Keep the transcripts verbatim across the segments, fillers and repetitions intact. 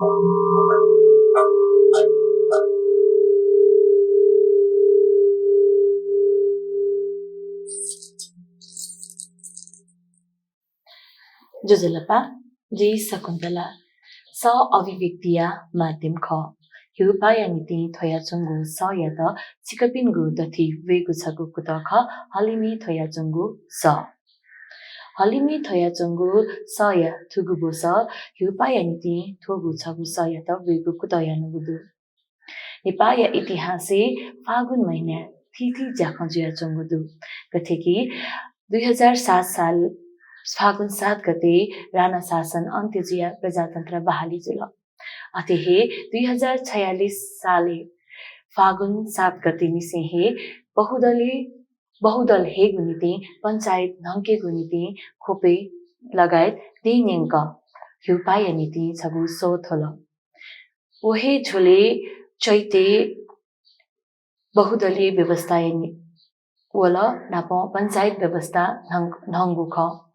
ज्वजलपा, जि शकुन्तला। सः अभिव्यक्तिया माध्यम खः। हिउपाःया निंतिं थ्वयाच्वंगु सःयात छिकपिनिगु दथुइ वयेगु छगू कुतः खः, हलिमय् थ्वयाच्वंगु सः। हलिमय् थ्वयाच्वंगु सःया थुगु ब्वसः हिउपाःया निंतिं थ्वःगु छगू सःयात वयेगु कुतः यानागु दु। नेपाःया इतिहासय् फागुन महिनाय् थीथी ज्याखँ जुयाच्वंगु दु। गथे कि दुई हजार सात साल फागुन सात गते राणा शासन अन्त्य जुयाः प्रजातन्त्र बहाली जुल। अथे हे दुई हजार छयालिस सालय् फागुन सात गते निसें हे बहुदलीय, बहुदल हयेगु निंतिं पञ्चायत न्हंकेगु निंतिं ख्वपय् लगायत देय् न्यंक हिउपाःया निंतिं छगू सः थ्वल। व हे झ्वलय् चैतय् बहुदलीय व्यवस्थाया नि-, वल नापं पञ्चायत व्यवस्था न्हं-, न्हंगु खः।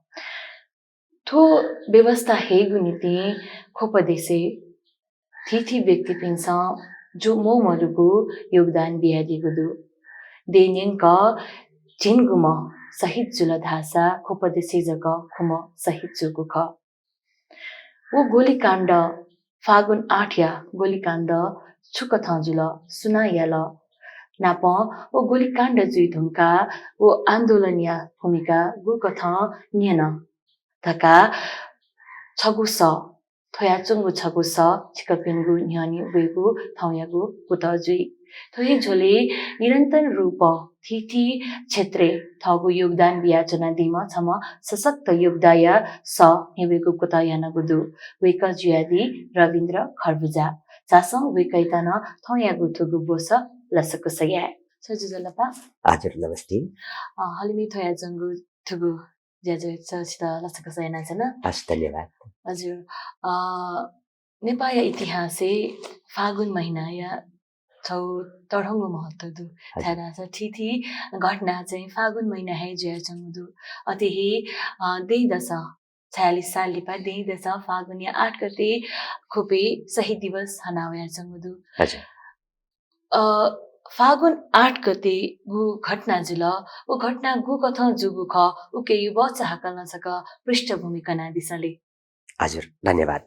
थ्व व्यवस्था हयेगु निंतिं ख्वप देशय् थीथी व्यक्तिपिन्सं जु-, म्वःमदुगु योगदान बियादीगु दु। देय् न्यंक झिंगुम्ह शहीद जुल धाःसा ख्वप देशय् जक खुम्ह शहीद जूगु खः। व गोलीकाण्ड, फागुन आठया गोलीकाण्ड छु कथं जुल, सुनां याल, नापं व गोलीकाण्ड जुइ धुंकाः व आन्दोलनया भूमिका गुकथं न्यन धकाः छगू सः, थ्वयाच्वंगु छगू सः छिकपिनिगु न्ह्यःने वयेगु थौंयागु कुतः जुइ। थ्व हे झ्वलय् निरन्तर रूपं थीथी क्षेत्रय् थःगु योगदान बियाच्वनादीम्ह छम्ह सशक्त योद्धाया सः न्ह्यब्वयेगु कुतः यानागु दु। वय्कः जुयादी रविन्द्र खर्बुजा। झासँ वय्कःयात नं थौंयागु थुगु ब्वसः लसकुस याये। सर ज्वजलपा। हजुर, नमस्ते। अ, हलिमय् थ्वयाच्वंगु थुगु ज्याझ्वः छितः लसकुस यानाच्वना। हस्, धन्यवाद। हजुर, अ, नेपाःया इतिहासय् फागुन महिनाया छगू तःधंगु महत्व दु। हजुर। छाय्धाःसा थीथी घटना चाहिँ फागुन महिना हे जुयाच्वंगु दु। अथे हे, अ, दँय्दसं, छयालिस साल लिपा दँय्दसं फागुनया आठ गते ख्वपय् शहीद दिवस हनावयाच्वंगु दु। हजुर। अ, फागुन आठ गते गु घटना जुल, उ घटना गुकथं जूगु खः, उकिया भचा हाकलं छकः पृष्ठभूमि कनादिसँ ले। हजुर, धन्यवाद।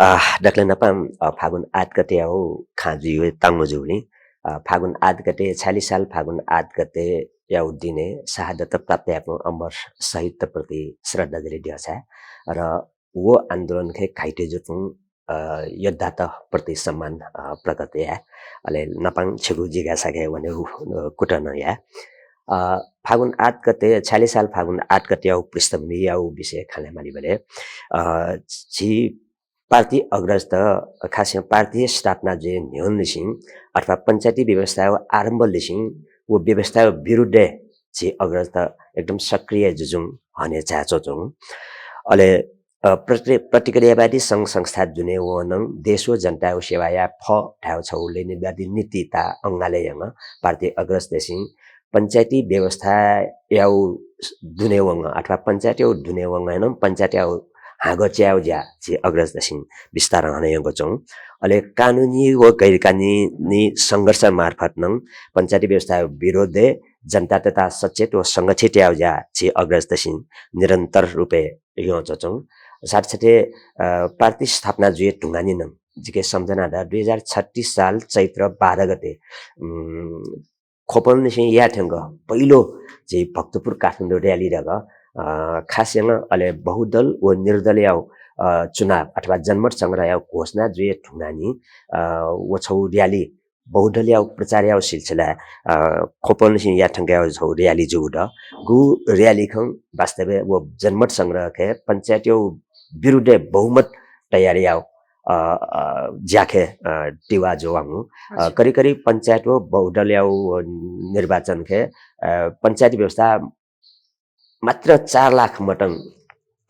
अ, दकलय् न्हापां, अ, फागुन आठ गतेयागु खँ जुइ वयेत्यंगु जूगुलिं, अ, फागुन आठ गते, छयालिस साल फागुन आठ गतेयागु दिनय् शहादत प्राप्त याःपिं अमर शहीदत प्रति श्रद्धाञ्जलि देछाये। र व आन्दोलनखे घाइते जूपिं, अ, योद्धात प्रति सम्मान, अ, प्रकट याये। अले न्हापां छिगु जिज्ञासाखे वनेगु, अ, कुतः नं याये। अ, फागुन आठ गते, छयालिस साल फागुन आठ गतेयागु पृष्ठभूमियागु विषय खँ ल्हायेमालीबलय्, अ, झी पार्टी अग्रजत, खास पार्टी स्थापना जुइ न्ह्यःनिसें अथवा पञ्चायती व्यवस्थायागु आरम्भनिसें व व्यवस्थायागु विरुद्धय् झी अग्रजत एकदम सक्रिय जुजुं हने झायाच्वंगु। अले, अ, प्रति-, प्रतिक्रियावादी संघ संस्था दुने वंगु नं देश व जनतायागु सेवा याये फु धायेगु छगू लेनिनवादी नीतित अंगालय् यानाः पार्टी अग्रजतय्‌सं पञ्चायती व्यवस्थायागु दुने वंगु अथवा पञ्चायतयागु दुने वंगु नं पञ्चायतयागु ह्यागः च्यायेगु ज्या झी अग्रजतय्‌सं बिस्तारं हने यंकूच्वंगु। अले कानुनी व गैर कानुनी संघर्ष मार्फत नं पञ्चायती व्यवस्थायागु विरुद्धय् जनतात सचेत व संगठित यायेगु ज्या झी अग्रजतय्‌सं निरन्तर रूपय् यंकूच्वंगु। साथसाथै, अ, पार्टी स्थापना जुइ धुंकाःनिसें नं जिके सम्झना दु, दुई हजार छत्तीस साल चैत्र बाह्र गते, उम्, ख्वपंनिसें याये थ्यंक पहिलो झी भक्तपुर काठमाडौं rally दु का, अ, खास यानाः अले बहुदल व निर्दलयागु, अ, चुनाव अथवा जनमत संग्रहयागु घोषणा जुइ धुंकाःनिसें, अ, व छगू rally बहुदलयागु प्रचारयागु सिलसिलाय्, अ, ख्वपंनिसें याये थ्यंकाः छगू rally जूगु दु। गु rally खँ वास्तवय् व जनमत संग्रहखे पञ्चायतयागु विरुद्धय् बहुमत तयार यायेगु, अ, अ, ज्याखे, अ, तिबः जूगु। अ, अच्छा। करिब करिब पञ्चायत व बहुदलयागु, अ, निर्वाचनखे, अ, पञ्चायती व्यवस्था मात्र चार लाख मतय्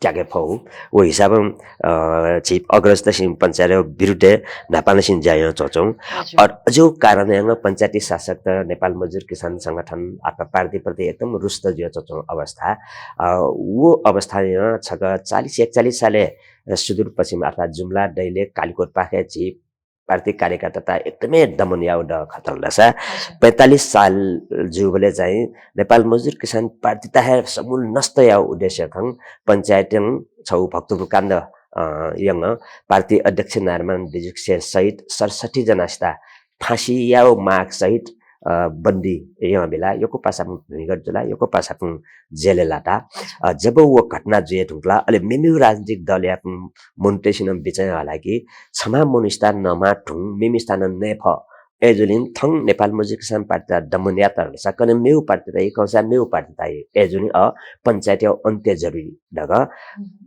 त्याके फौ। व हिसाबं, अ, झी अग्रजतसिं पञ्चायत विरुद्धय् न्हापांनिसें ज्या यानाच्वंच्वं। हजुर। अ, अज्याःगु कारणं यानाः पञ्चायती शासकत नेपाल मजदुर किसान संगठन अथवा पार्टीप्रति एकदम रुष्ट जुयाच्वंच्वं अवस्था। अ, व अवस्थां छकः चालिस एकचालिस सालय् सुदूरपश्चिम अर्थात् जुम्ला, दैलेख, कालिकोटपाखे झी पार्टी कार्यकर्तात एकदमै दमन याउ द खतल दसा। हजुर। पैंतालिस साल जूबलय् चाहिँ नेपाल मजदुर किसान पार्टीत हे समूल नष्ट याउ उद्देश्य खं पञ्चायतं छौ भक्तपुर काण्ड, अ, यंग पार्टी अध्यक्ष नारायणमान बिजुक्सेन सहित सतसट्ठी जनासित फाँसी याउ माग सहित, अ, बन्दी यंबिला, यक्व पासापुं भूमिगत जुला, यक्व पासापुं जेलय् लाता। अ, जब व घटना जुये धुंकला, अले मेमेउ राजनीतिक दलयापुं मनूतय्‌सिनं बिचाः हला कि छम्ह मनूसित नमा धुं मेमेसित नं नये फः। अय्‌जूलिं थं नेपाल मजदुर किसान पार्टीत दमन यात धकाः कने मेउ पार्टीत हि कंसा मेउ पार्टीत हि। अय्‌जूलिं अ पञ्चायतया अन्त्य जरुरी धकाः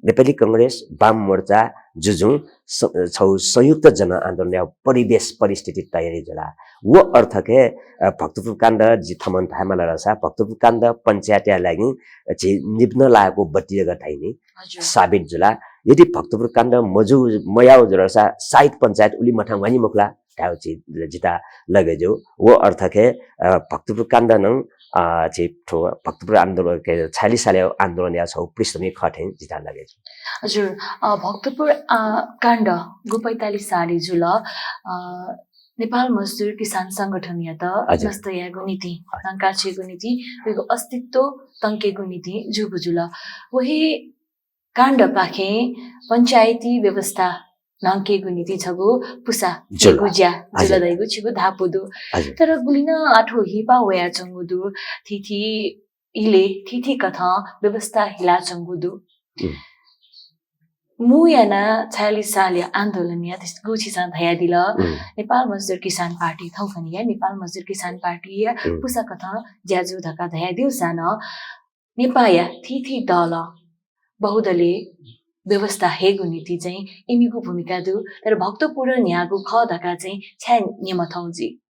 नेपाली कांग्रेस, वाम मोर्चा, जुजुं स-, छौ संयुक्त जनआन्दोलनया परिवेश परिस्थिति तयारी जुला। व अर्थखे, अ, भक्तपुर काण्ड जि थमन धायेमाल धाःसा भक्तपुर काण्ड पञ्चायतया लागि झी निभ्न लागेको बत्ती जक धाइनि। हजुर। साबित जुला। यदि भक्तपुर काण्ड मजू मयाउ जुल धाःसा साइत पञ्चायत उलि मथां वानि मखुला धाउ झी जिता लगे ज्यू। व अर्थखे, अ, भक्तपुर काण्ड नं, अ, झी थ्व भक्तपुर आन्दोलन के छयालिस सालया आन्दोलनया छौ पृष्ठभूमि खः थें जिता लगे ज्यू। हजुर, अ, भक्तपुर, अ, काण्ड गु पैंतालिस सालय् जुल, अ, नेपाल मजदुर किसान संगठनयात हजुर। नष्ट यायेगु निंतिं, हजुर। न्हंकाछ्वयेगु निंतिं, वयेगु अस्तित्व तंकेगु निंतिं जूगु जुल। वहे काण्डपाखें पञ्चायती व्यवस्था न्हंकेगु निंतिं छगू पुसा जुल। छगू ज्या जुल हजुर। धइगु छिगु धापू दु। हजुर। तर गुलिं नं आः थ्व हिपा वयाच्वंगु दु, थीथी इलय् थीथी कथं व्यवस्था हिलाच्वंगु दु। उम्। मू याना छयालिस सालया आन्दोलनया गु छिसं धयादिल, उम्। नेपाल मजदुर किसान पार्टी थौंकन्हय्‌या नेपाल मजदुर किसान पार्टीया उम्। पुसा कथं ज्या जू धकाः धयादिउसां नं नेपाःया थीथी दलं बहुदलीय व्यवस्था हयेगु निंतिं चाहिँ इमिगु भूमिका दु, तर भक्तपुर न्ह्यागु खः धकाः चाहिँ छाय् न्यं मथौं जुइ?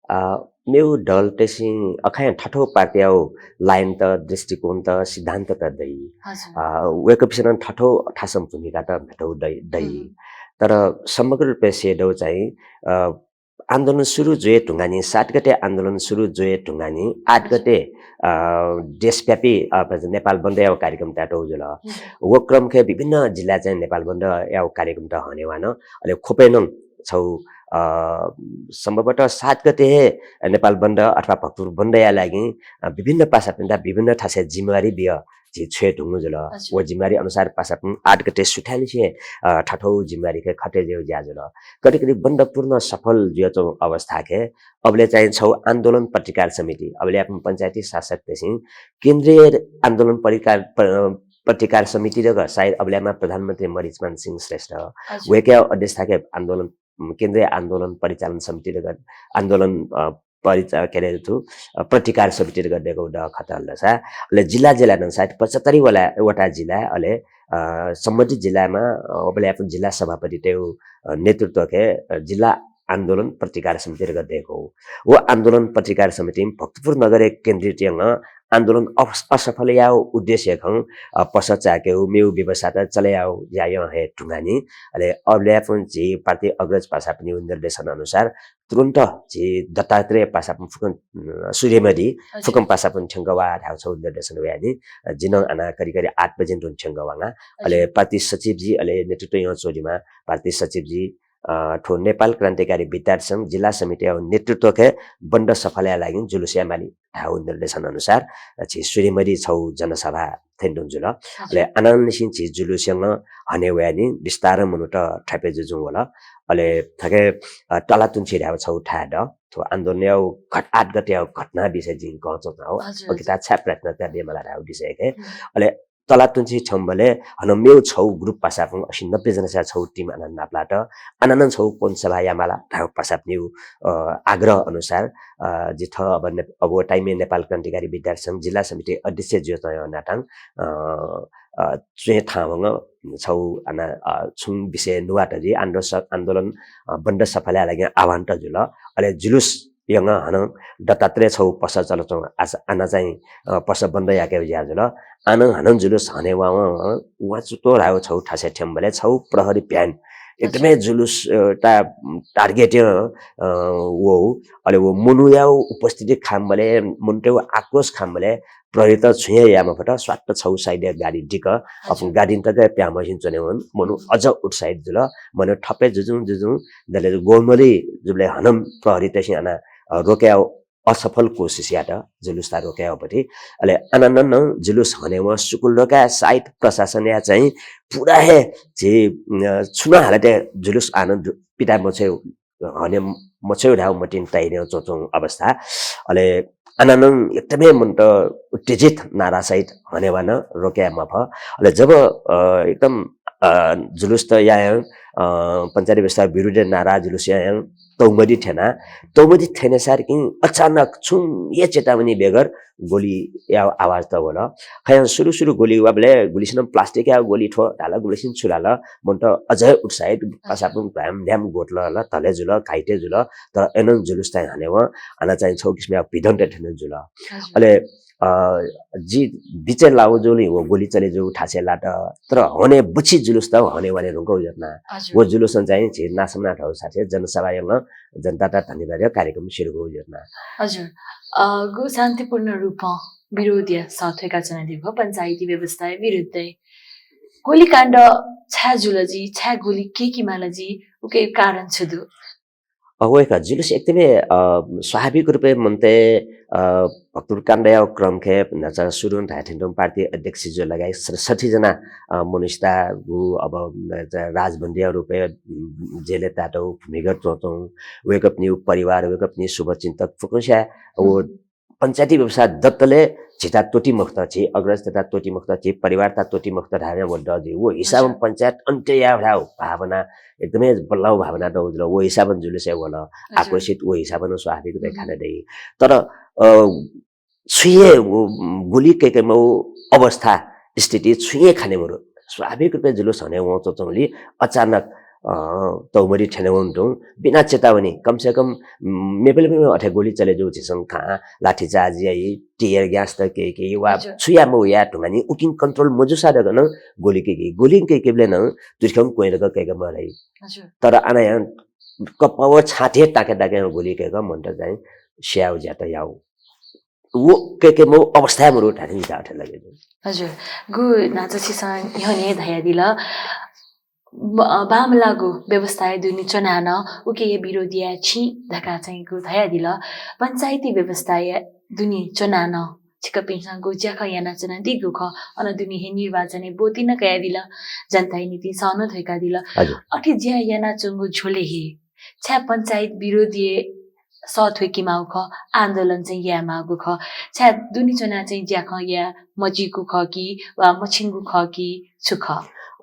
अ, मेउ दलतय्‌सिं अखं थथौ पार्टीयाउ line त, दृष्टिकोण त, सिद्धान्त त दइ। हजुर। अ, वय्‌कःपिसं नं थथौ थासं भूमिका त म्हेतौ दइ, दइ। उम्। तर समग्र रूपय् स्येदौ चाहिँ, अ, आन्दोलन सुरु जुये धुंगानि, सात गते आन्दोलन सुरु जुये धुंगानि, आठ हजुर। गते, अ, देशव्यापी, अ, नेपाल बन्द याउ कार्यक्रम तयातौ जुल। हजुर। व क्रमखे विभिन्न जिल्ला चाहिँ नेपाल बन्द याउ कार्यक्रम त हनेवान, अले ख्वपय् नं छौ, अ, सम्भवतः सात गते हे नेपाल बन्द अथवा भक्तपुर बन्दया लागि, अ, विभिन्न पासापिन्त विभिन्न थासय् जिम्मेवारी बिय झी छ्वये धुंगु जुल। हजुर। व जिम्मेवारी अनुसार पासापिं आठ गते सुथांनिसें, अ, थथौ जिम्मेवारीखे खटे ज्यू ज्या जुल। कति कति बन्द पूर्ण सफल जुयाच्वंगु अवस्थाखे अबले चाहिँ छौ आन्दोलन प्रतिकार समिति, अबले आपां पञ्चायती शासकतय्‌सिं केन्द्रीय आन्दोलन परिकार, प-, प्रतिकार समिति जक सायद अबलेमा प्रधानमन्त्री मरिचमान सिंह श्रेष्ठ हजुर। वय्‌कःया अध्यक्षताखे आन्दोलन उम्, केन्द्रीय आन्दोलन परिचालन समिति धकाः आन्दोलन, अ, परिचा-, के अरे, थु, अ, प्रतिकार समिति धकाः दयेकौ द खतल दसा। अले जिल्ला जिल्ला नं सायद पचहत्तरी वला, वटा जिल्ला, अले, अ, सम्बन्धित जिल्लामा, अ, अबले आपां जिल्ला सभापतितय्‌गु, अ, नेतृत्वखे, अ, जिल्ला आन्दोलन प्रतिकार समिति धकाः दयेकौ। व आन्दोलन प्रतिकार समितिं भक्तपुर नगरय् केन्द्रित यंगं आन्दोलन अस-, असफल याउ उद्देश्य खं, अ, पसः चायेकेउ मेउ व्यवस्थात चले याउ ज्या यं हये धुंगानि। अले अबले आपां झी पार्टी अग्रज पासापिनिउ निर्देशन अनुसार तुरुन्त झी दत्तात्रेय पासापिं फुकं, अ, सूर्यमणि हजुर। फुकं पासापिं थ्यंक वा धाउ छौ निर्देशन वयानि। अ, जिं नं आना करिब करिब आठ बजें तुं थ्यंक वांगा। अले हजुर। पार्टी सचिवजी अले नेतृत्व यं च्वनेमा पार्टी सचिवजी, अ, थ्व नेपाल क्रान्तिकारी विद्यार्थी संघ जिल्ला समितिया नेतृत्वखे बन्द सफल याये लागि जुलुस यायेमालि धाउ निर्देशन अनुसार, अ, झी सूर्यमणि छौ जनसभा थ्यंतुं जुल। हजुर। अले आनन्निसिं झी जुलुस यंगं हने वयानि बिस्तारं मनूत थ्यापे जुजुं वल। अले थके, अ, तलातुंछि धाउ छौ थाय् द। थ्व आन्दोलनया घट-, आठ गतेया घटना विषय जिं कं च्वं हौ। हजुर, अकिता हजुर। छाय् प्रयत्न तया बेमाला धाउ विषयखे। हुँ। अले तलातुंछि छ्यंबले हन मेउ छौ group पासापुं असी नब्बे जनासा छौ team आना नापलात। आनानं छौ कोन सभा यामाला धाउ पासापुनिउ, अ, आग्रह अनुसार, अ, जिथ अब ने-, अब time-य् नेपाल क्रान्तिकारी विद्यार्थी संघ जिल्ला समिति अध्यक्ष ज्यू तयं नातां, अ, अ, च्वय् थावंग छौ आना, अ, छुं विषय नुवात जि आन्दोस-, आन्दोलन, अ, बन्द सफलया लागि आह्वान त जुल। अले जुलुस यंगं हानं दत्तात्रेय छगू पसः चलाच्वं, आस-, आना चाहिँ, अ, पसः बन्द याकेगु ज्या जुल। आनं हानं जुलुस हनेवं, वं, वं, वं च्वंच्वं धाःगु छगू थासय् थ्यंबलय् छगू प्रहरी भ्यान एकदमै जुलुस, अ, ता-, target यं, अ, वःगु। अले व मनूया उपस्थिति खंबलय्, मनूतय् आक्रोश खंबलय् प्रहरीत छुं हे याये मफुत, स्वात्त छगू side गाडी दिक, अपुं गाडी तक प्याहां मछिं च्वनेवं मनू अझ उत्साहित जुल। मनू थपे जुजुं जुजुं दले गोलमलि जुबलय् हानं प्रहरीतय्‌सं आना, अ, रोकेया असफल कोसिस यात, जुलुसता रोकेया पति। अले आनानं नं जुलुस हनेवं सुकुल रोकाय् साइत प्रशासनया चाहिँ पुरा हे झी, अ, छुं नं हालतय् जुलुस आनं दु-, पिता मछ्वय् हने मछ्वय् धाःगु मतिन तयार च्वंच्वं अवस्था। अले आनानं एकदमै मनूत उत्तेजित नारा सहित हनेवान, रोके याये मफु। अले जब, अ, एकदम, अ, जुलुस त यायं, अ, पञ्चायती व्यवस्था विरुद्ध नारा जुलुस यायं तौमति थ्यना, तौमति थ्यनेसारकिं अचानक छुं हे चेतावनी बेगर गोलीया आवाज त वल। खयं सुरु सुरु गोली वाबलय् गुलिसिनं plastic या गोली थ्व धाल, गुलिसिनं छु धाल, मनूत अझै उत्साहित, पासापुं भ्याम भ्याम गोतल, धले जुल, घाइते जुल, तर अनं जुलुस चाहिँ हनेवं, आना चाहिँ छगू किसिमया भिडन्त थें जुल। हजुर। अले, अ, जि बिचय् लाःगु जुलिं व गोली चले जूगु थासय् लात, तर हने बछि जुलुस त हने वाने धुंकल जुल ना। हजुर। व जुलुसं चाहिँ झी नासमना धौ साथे जनसभा यंगं जनताता धन्यवाद कार्यक्रम सुरु गु जुल ना। हजुर। अ, गु शान्तिपूर्ण रूपं विरोधया सः थ्वय्‌का च्वनादीगु पञ्चायती व्यवस्थाया विरुद्धय् गोलीकाण्ड छाय् जुल जि, छाय् गोली कय्‌के माल जि, उकिया कारण छु दु? अ, वय्‌कः जुलुस एकदमै, अ, स्वाभाविक रूपय् मनूतय्, अ, भक्तपुर काण्डया क्रम खे न्हाचा सुरुं धाये थें तुं पार्टी अध्यक्ष जु लगायत सतसट्ठी जना, अ, मनूसित गु अब, अ, राजबन्दीया रूपय्, उम्, जेलय् तातौ भूमिगत च्वंच्वं, वय्‌कःपिनिगु परिवार, वय्‌कःपिनि शुभचिन्तक फुक्कसिया व हम्म। पञ्चायती व्यवस्था दतले झीता त्वःती मखुत, झी अग्रजता त्वःती मखुत, झी परिवारता त्वःती मखुत धाःगु व द जुइ। व हिसाबं अच्छा। पञ्चायत अन्त्य याये धाःगु भावना एकदमै बल्लाउ भावना दौ जुल। व हिसाबं जुलुस हे वल। अच्छा। आक्रोशित व हिसाबं स्वाभाविक रूपय् हम्म। खाना दइ। तर, अ, छुं हे व गोली कय्‌के मउ अवस्था, स्थिति छुं हे खाने मरु। स्वाभाविक रूपय् जुलुस हने वं च्वंच्वंगुलिं अचानक, अ, तौमति थ्यने वं तुं बिना चेतावनी, कम से कम, उम्, मेबेले मेबेले अथे गोली चले जू झीसं खा, लाठीचार्ज याइ, tear gas त कय्‌के वा हजुर। छु याये मउ याये धुंकाः नि उकिं control मजूसा दक नं गोली कय्‌के, गोली कय्‌केबलय् नं तुतिखं क्वँय् दक कय्‌के मदइ। हजुर। तर आना यां कपाः छाति हे ताके ताके गोली कय्‌क मनूत चाहिँ स्याउ ज्यात याउ। व कय्‌के मउ अवस्थाय् मरु धाःथें जितः अथे लगे जुल। हजुर, गु न्हाचा छिसं न्ह्यःने धयादिल, ब-, बांमलाःगु व्यवस्थाय् दुने च्वनाः नं उकिया विरोध याये छिं धकाः चाहिँ गु धयादिल। पञ्चायती व्यवस्थाय् दुने च्वनाः नं छिकपिन्सं गु ज्याखँ यानाच्वनादीगु खः, अन दुने हे निर्वाचनय् ब्वति नं कयादिल, जनताया निंतिं सः नं थ्वय्‌कादिल। हजुर। अथे ज्या यानाच्वंगु झ्वलय् हे छाय् पञ्चायत विरोधय् सः थ्वय्‌के माःगु खः, आन्दोलन चाहिँ याये माःगु खः, छाय् दुने च्वनाः चाहिँ ज्याखँ याये मजिगु खः कि वा मछिंगु खः कि छु खः?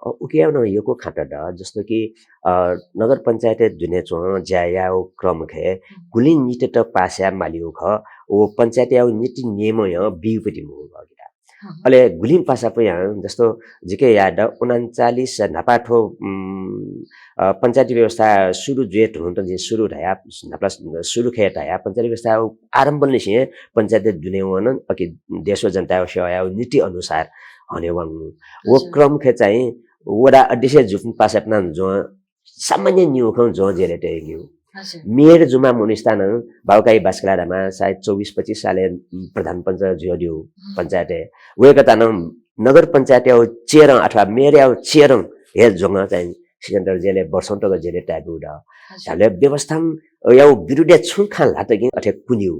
अ, उकिया नं यक्व खँ त द, जस्तो कि, अ, नगर पञ्चायतय् दुने च्वं ज्या यायेगु क्रम खे हम्म। गुलिं नीतित पास याये मालीगु खः, व पञ्चायतया नीति नियमं बीगु पति मू खः कि दा। हम्म। अले गुलिं पासापिं यां, जस्तो जिके याद, उनन्चालिस न्हापा थ्व, उम्, अ, पञ्चायती व्यवस्था सुरु जुये धुन त जिं सुरु धया, न्हापा सुरु खे धया, पञ्चायती व्यवस्था आरम्भनिसें पञ्चायत दुने वन, अकि देश व जनताया सेवाया नीति अनुसार हने वं। व हजुर। क्रम खे चाहिँ वडा अध्यक्ष जुपिं पासापिं ज्वं सामान्य निगू खँ ज्वं जेलय् तयेगु। हजुर। मेयर जुमा मनूसित नं बाउकाइ बास्केला धाःम्ह सायद चौबिस पच्चिस सालय् प्रधान पञ्च जुयादिउ हम्म। पञ्चायतय्। वय्‌कःत नं नगर पञ्चायतया chair अथवा मेयरया chair हे ज्वं चाहिँ सिकन्दर जेलय् वर्षौं तक जेलय् तयादीउ द। हजुर। झ्वलय् व्यवस्थाया विरुद्धय् छुं खँ ल्हात कि अथे कुन्यु।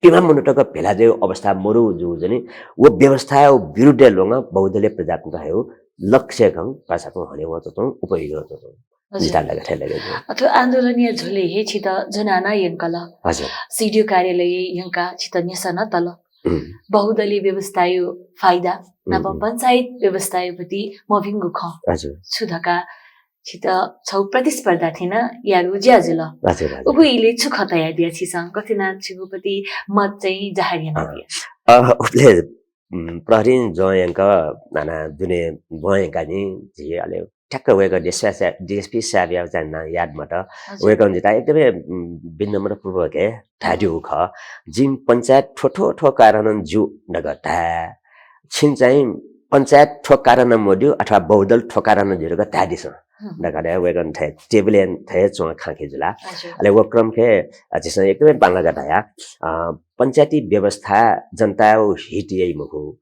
पिमा मनूतक भेला जुइगु अवस्था मरु जू जनि, व व्यवस्थाया विरुद्धय् ल्वंगु बहुदलीय प्रजातन्त्र हे लक्ष्य खं पासापिं हने वं च्वं, उपयोगी च्वं। हजुर। जितः लगे थें लगे जू। अथवा आन्दोलनया झ्वलय् हे छित ज्वनाः नं यंकल। हजुर। CDO कार्यालय यंकाः छित न्ह्यसः नं तल। हम्म। बहुदलीय व्यवस्थाया फाइदा, हम्म, नाप हम्म। पञ्चायत व्यवस्थाया पति मभिंगु खँ हजुर। छु धकाः छित छगू प्रतिस्पर्धा थें नं याःगु ज्या जुल। हजुर, हजुर। उगु इलय् छु खँ तयादिया छिसं? गथे यानाः छिगु पति मत चाहिँ जाहेर यानादिया? अ, अ, उबलय्, उम्, प्रहरीं ज्वं यंक हानं दुने ब्वं यंकाः नि झी अले ठ्याक्क वय्‌कः डिएसपी साहेब, डिएसपी साहेबया चाहिँ नां याद मत। हजुर। वय्‌कलं जितः एकदमै, उम्, विनम्रपूर्वक हे धयादीगु खः। जिं पञ्चायत थ्व थ्व थ्व कारणं ज्यू धकाः धाये। छिं चाहिँ पञ्चायत थ्व कारणं मज्यू अथवा बहुदल थ्व कारणं ज्यू धकाः धायेदिसँ। हम्म। धकाः वय्‌कलं थथे टेबलय् थथे च्वं खांखे जुल। हजुर। अले व क्रमखे, अ, झीसं एकदमै बांलाक धया, अ, पञ्चायती व्यवस्था जनताया हित याइ मखु,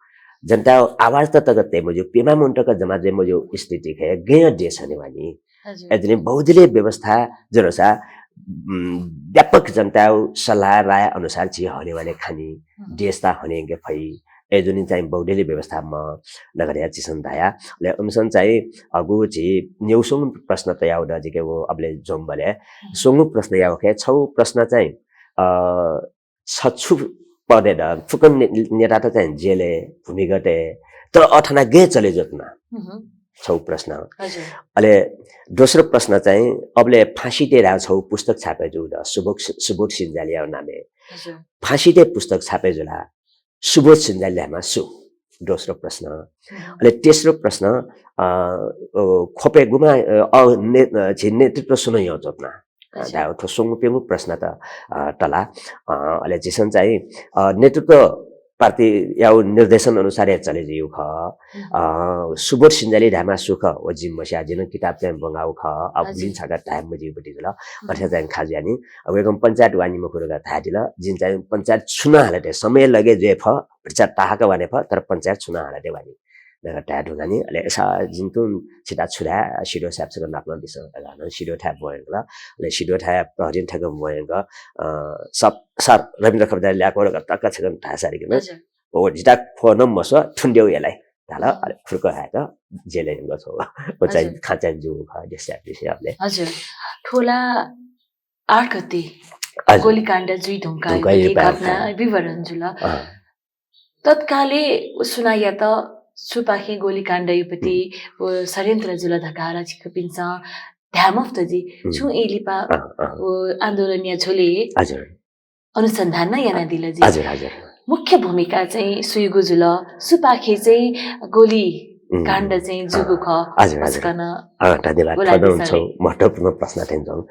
जनताया आवाज त तक तये मज्यू, प्यम्ह मनूत तक जमा जुइ मज्यू स्थिति खे गय् देश हनेवानि। हजुर। अय्‌जूगुलिं बहुदलीय व्यवस्था जुलसा, उम्, व्यापक जनताया सल्लाह राय अनुसार झी हनेवाने खानि, हम्म। देश त हनेयंके फइ। अय्‌जूगुलिं चाहिँ बहुदलीय व्यवस्था मदु धकाः झीसं धया। अले उमिसं चाहिँ अगु झी न्यागू स्वंगू प्रश्न तयागु दु जिके व अबलय् ज्वंबलय्। हम्म। स्वंगू प्रश्न याःगु खे छगू प्रश्न चाहिँ, अ, छ छु पदय् दु, फुक्क ने-, नेतात चाहिँ जेलय्, भूमिगतय्, तर अथेना गय् चले जुयाच्वन। हम्म। छगू प्रश्न। हजुर। अले दोस्रो प्रश्न चाहिँ अबलय् फाँसीते धाःगु छगू पुस्तक छापे जूगु दु, सुबोध, सुबोध सिंजालीया नामय्। हजुर। फाँसीते पुस्तक छापे जुल, सुबोध सिंजाली धायेमाः सु? दोस्रो प्रश्न। हम्म। अले तेस्रो प्रश्न, अ, अ, ख्वपय् गुम्ह, अ, अ, ने-, अ, झी नेतृत्व सुनं यंच्वन। अच्छा। धायेगु थ्व स्वंगू प्यंगू प्रश्न त, अ, तला। अ, अले झीसं चाहिँ, अ, नेतृत्व पार्टीया निर्देशन अनुसार हे चले जुइगु खः। हम्म। अ, सुबोध सिंजाली धायेमाः सु खः, व जिं मस्या, जिं नं किताब चाहिँ ब्वंगागु खः। अब हजुर। गुलिं छकः धाये मज्यूगु जुल। हम्म। अथे चाहिँ खः जुयानि। अब वय्‌कलं पञ्चायत वानि मखु धकाः धयादिल। जिं चाहिँ पञ्चायत छुं नं हालातय्, समय लगे जुइ फः, भचा ताहाकः वाने फः, तर पञ्चायत छुं नं हालातय् वानि धकाः धाये धुंकानि। अले अय्‌सा जिं तुं छितः छु धाये, सिधो साहेब छकः नापलानादिसँ धकाः नं सिधोथाय् ब्वंयंकल। अले सिधोथाय् प्रहरीं थ्यंक ब्वंयंक, अ, सर, सर, रविन्द्र खड्गीयात ल्याय्‌क्व धकाः तक्क छकः धाये सारिकन। हजुर। व जितः ख्वः नं मस्वः, थुनादिउ यलय् धाल। हम्म। अले फुर्क हाय्‌क जेलय् यंकल छगू। व चाहिँ हजुर। खँ चाहिँ जूगु खः, देश यात्रीसे अबलय्। हजुर। थ्व ला आठ गते हजुर। गोलीकाण्ड जुइ धुंकाः धुंकाः घटना विवरण जुल। अँ। तत्कालय् व सुनायात सुपाखें गोलीकाण्ड युपति हम्म। व षड्यन्त्र जुल धकाः ला छिकपिन्सं धाये मफुत जि। हम्म। छुं ई लिपा अँ, अँ। व आन्दोलनया झ्वलय् हजुर। अनुसन्धान नं यानादिल जि। हजुर, हजुर। मुख्य भूमिका चाहिँ सुइगु जुल, सुपाखे चाहिँ गोली हम्म। काण्ड चाहिँ जूगु अँ। खः। हजुर, हजुर। अस्कन अँ, धन्यवाद। बोलादिसँ। थ्व नं छगू महत्त्वपूर्ण प्रश्न थें च्वं।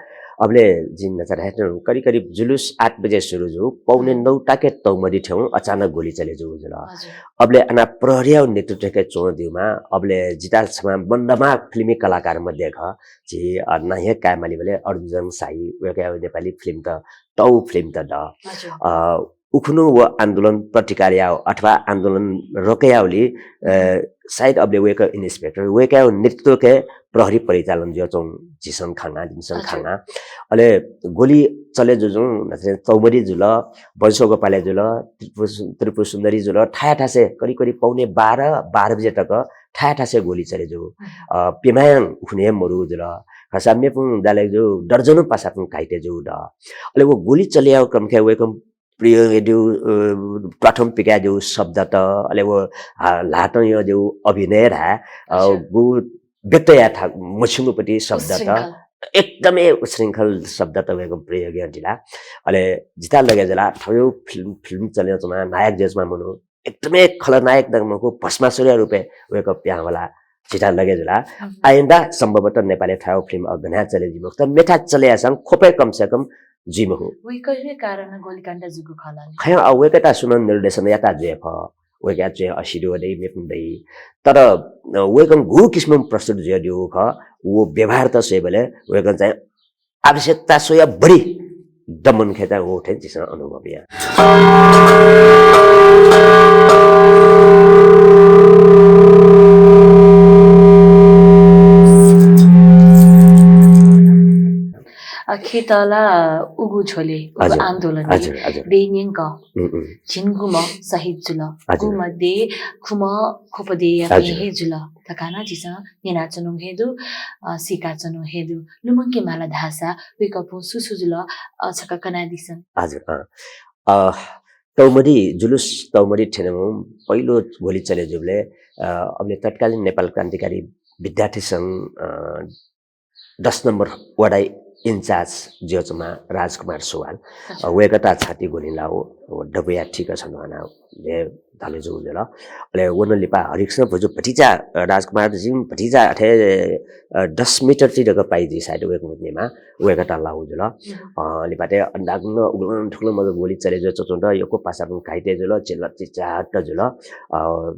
अबलय् जिं नचा धायेथें करिब करिब जुलुस आठ बजे सुरु जू, पौने हम्म। नौ ताके तौमदि थ्यंगु अचानक गोली चले जूगु जुल। हजुर। अबलय् अना प्रहरीया नेतृत्वय् च्वंगु दिउमा, अबलय् जितः छम्ह मन्दमा फिल्मी कलाकार मध्ये खः, झी, अ, नां हे काये मालीबलय् अर्जुन शाही, वय्‌कःया नेपाली फिल्मत, तौ फिल्मत दु। हजुर। अ, उखुन्हु व आन्दोलन प्रतिकार याउ अथवा आन्दोलन रोके याउलि, अ, हम्म। सायद अबलय् वय्‌कः इन्सपेक्टर, वय्‌कःया नेतृत्वके प्रहरी परिचालन जुयाच्वंगु झीसं खंगा, जिमिसं हजुर। खंगा। अले गोली चले जुजुं, नथें चौमरी जुल, वंशोगोपालय् जुल, त्रिपुर सु-, त्रिपुर सुन्दरी जुल, थाय् थासय् करिब करिब पौने बाह्र, बाह्र बजे तक थाय् थासय् गोली चले जू। हम्म। अ, प्यम्हं उखुन्हु हे मरु जुल। खसा मेपुं दाले जू, दर्जनौं पासापुं घाइते जू दु। अले व गोली चले याउ क्रमखे वय्‌कः प्रयोग यायेगु, अ, प्राथमिक पिकायेगु शब्दत, अले व, आ, ल्हातं यायेगु अभिनय धाये, अ, हजुर। गु व्यक्त याये था-, मछिंगुपति शब्दत, उच्छृङ्खल। एकदमै उच्छृङ्खल शब्दत वय्‌कः प्रयोग यानादिल। अले जितः लगे जुल, थ्व फिल्म, फिल्म चले जुमा, नायक जुमा मनू, एकदमै खलनायक दक मखु, भष्मासुरया रूपय् वय्‌कः पिहां वल। जितः लगे जुल। हम्म। आइन्दा सम्भवतः नेपालय् थ्व फिल्म अ गनं हे चले जुइ मखु, तर मेथाय् चले याःसां ख्वपय् कम से कम जुइ मखु। वय्‌कःया कारणं गोलीकाण्ड जूगु खला नि। खय्, अ, वय्‌कःयात सुनं निर्देशन यात जुइ फु। वय्‌कःया च्वय् असिधु दइ, मेपुं दइ। तर, अ, वय्‌कलं गु किसिमं प्रस्तुत जुयादीगु खः, व व्यवहारत स्वयेबलय् वय्‌कलं चाहिँ आवश्यकता स्वयाः बढी दमन खय्‌त व थें झीसं अनुभव या। अ, खय्‌त ला उगु झ्वलय्, उगु हजुर, आन्दोलनय् हजुर, हजुर। देय्‌न्यंक उम्, उम्। झिंगुम्ह शहीद जुल। हजुर। गुमध्ये खुम्ह ख्वप देय्‌यापिं हजुर। हे जुल धकाः नं झीसं न्यनाच्वनागु हे दु, अ, सीकाच्वनागु हे दु। लुमंके माल धाःसा वय्‌कःपिं सु सु जुल, अ, छकः कनादिसँ। हजुर, अँ। अ, तौमरी, जुलुस तौमरी थ्यनेवं पहिलो गोली चले जूबलय्, अ, अबलय् तत्कालीन नेपाल क्रान्तिकारी विद्यार्थी संघ, अ, दस नम्बर वडा इन्चार्ज जुयाच्वंम्ह राजकुमार सुवाल। अच्छा। अ, वय्‌कःयात छाती गोली लाउ, व दबूया ठीक छन्हु हाना, हे धलजु जुल। अले व नं लिपा हरिकृष्ण भुजु भतिचा, अ, राजकुमारजी भतिचा अथे, अ, दस मिटर ति दक पाइ जि सायद वय्कःयात न्यना, वय्कःयात लाउ जुल। अ, लिपा ते अन्दागुंग उगुलं थुगुलं मजू गोली चले जुया च्वंच्वं त यक्व पासापिं घाइते जुल, चिल्ला चिचाट जुल। अ,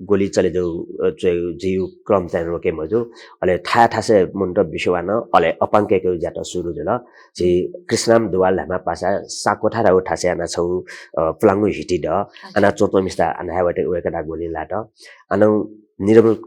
गोली चले जु, अ, जुइ, जुइगु क्रम चाहिँ रोके मजू। अले थाय् थासय् मनूत बिस्युं वन, अले अपांक कयेकेगु ज्यात सुरु जुल। झी कृष्णराम दुवाल धाःम्ह पासा साकोठा धाःगु थासय् याना छगू, अ, पुलांगु हिति द। अना च्वंच्वंम्हसित अन हे वय्कःयात गोली लात। अन निर्मल, अ,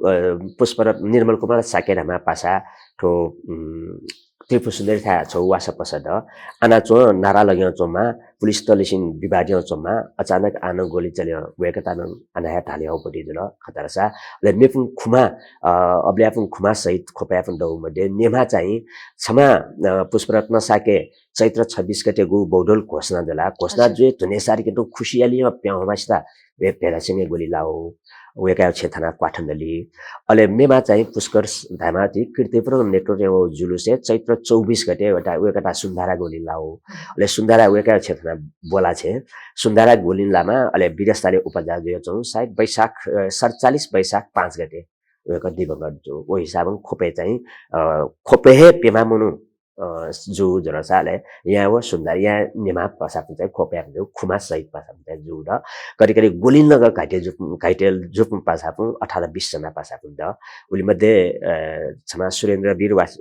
पुष्परत्न, निर्मल कुमार शाक्य धाःम्ह पासा थ्व, उम्, त्रिपुर सुन्दरीथाय् छगू वासः पसः द। अना च्वं नारा लगे च्वंम्ह, पुलिसतय्‌लिसें विवाद याना च्वंम्ह, अचानक अन गोली चले वय्कःयात नं अन हे धाले हौ पति जुल खतरसा। अले मेपिं खुमा, अ, अबलय्‌यापिं खुमा सहित ख्वपय्‌यापिं दउ मध्ये न्यम्ह चाहिँ छम्ह, अ, पुष्परत्न शाक्य चैत्र छब्बिस गतेगु बहुदल घोषणा जुल। घोषणा जुया धुनेसारं कि त खुसियालिं प्यम्हसित भे-, भेलासिंगय् गोली लाउ, वय्कःया छेँ थाना क्वाथनली। अले मेम्ह चाहिँ पुष्कर धाःम्ह ति कीर्तिपुरं नेतृत्व याउ जुलुसय् चैत्र चौबिस गते वय्कःयात, वय्कःयात सुन्धारा गोली लाउ। अले सुन्धारा वय्कःया छेँ थाना ब्वला छेँ। सुन्धारा गोली लाःम्ह, अले विदेशताले उपचार जुया च्वं, सायद वैशाख, अ, सतचालिस वैशाख पाँच गते वय्कः दिवंगत जु। व हिसाबं ख्वपय् चाहिँ, अ, ख्वपय् हे प्यम्ह मनू अ, जु जुल सा, अले याँ व सुन्धारा याँ न्यम्ह पासापिं चाहिँ ख्वपय् जु, खुमा सहित पासापिं चाहिँ जु द। कति कति गोली नगः घाइते जु, घाइते जु पासापिं अठार बिस जना पासापिं द। उलि मध्ये, अ, छम्ह सुरेन्द्र वीर वास-,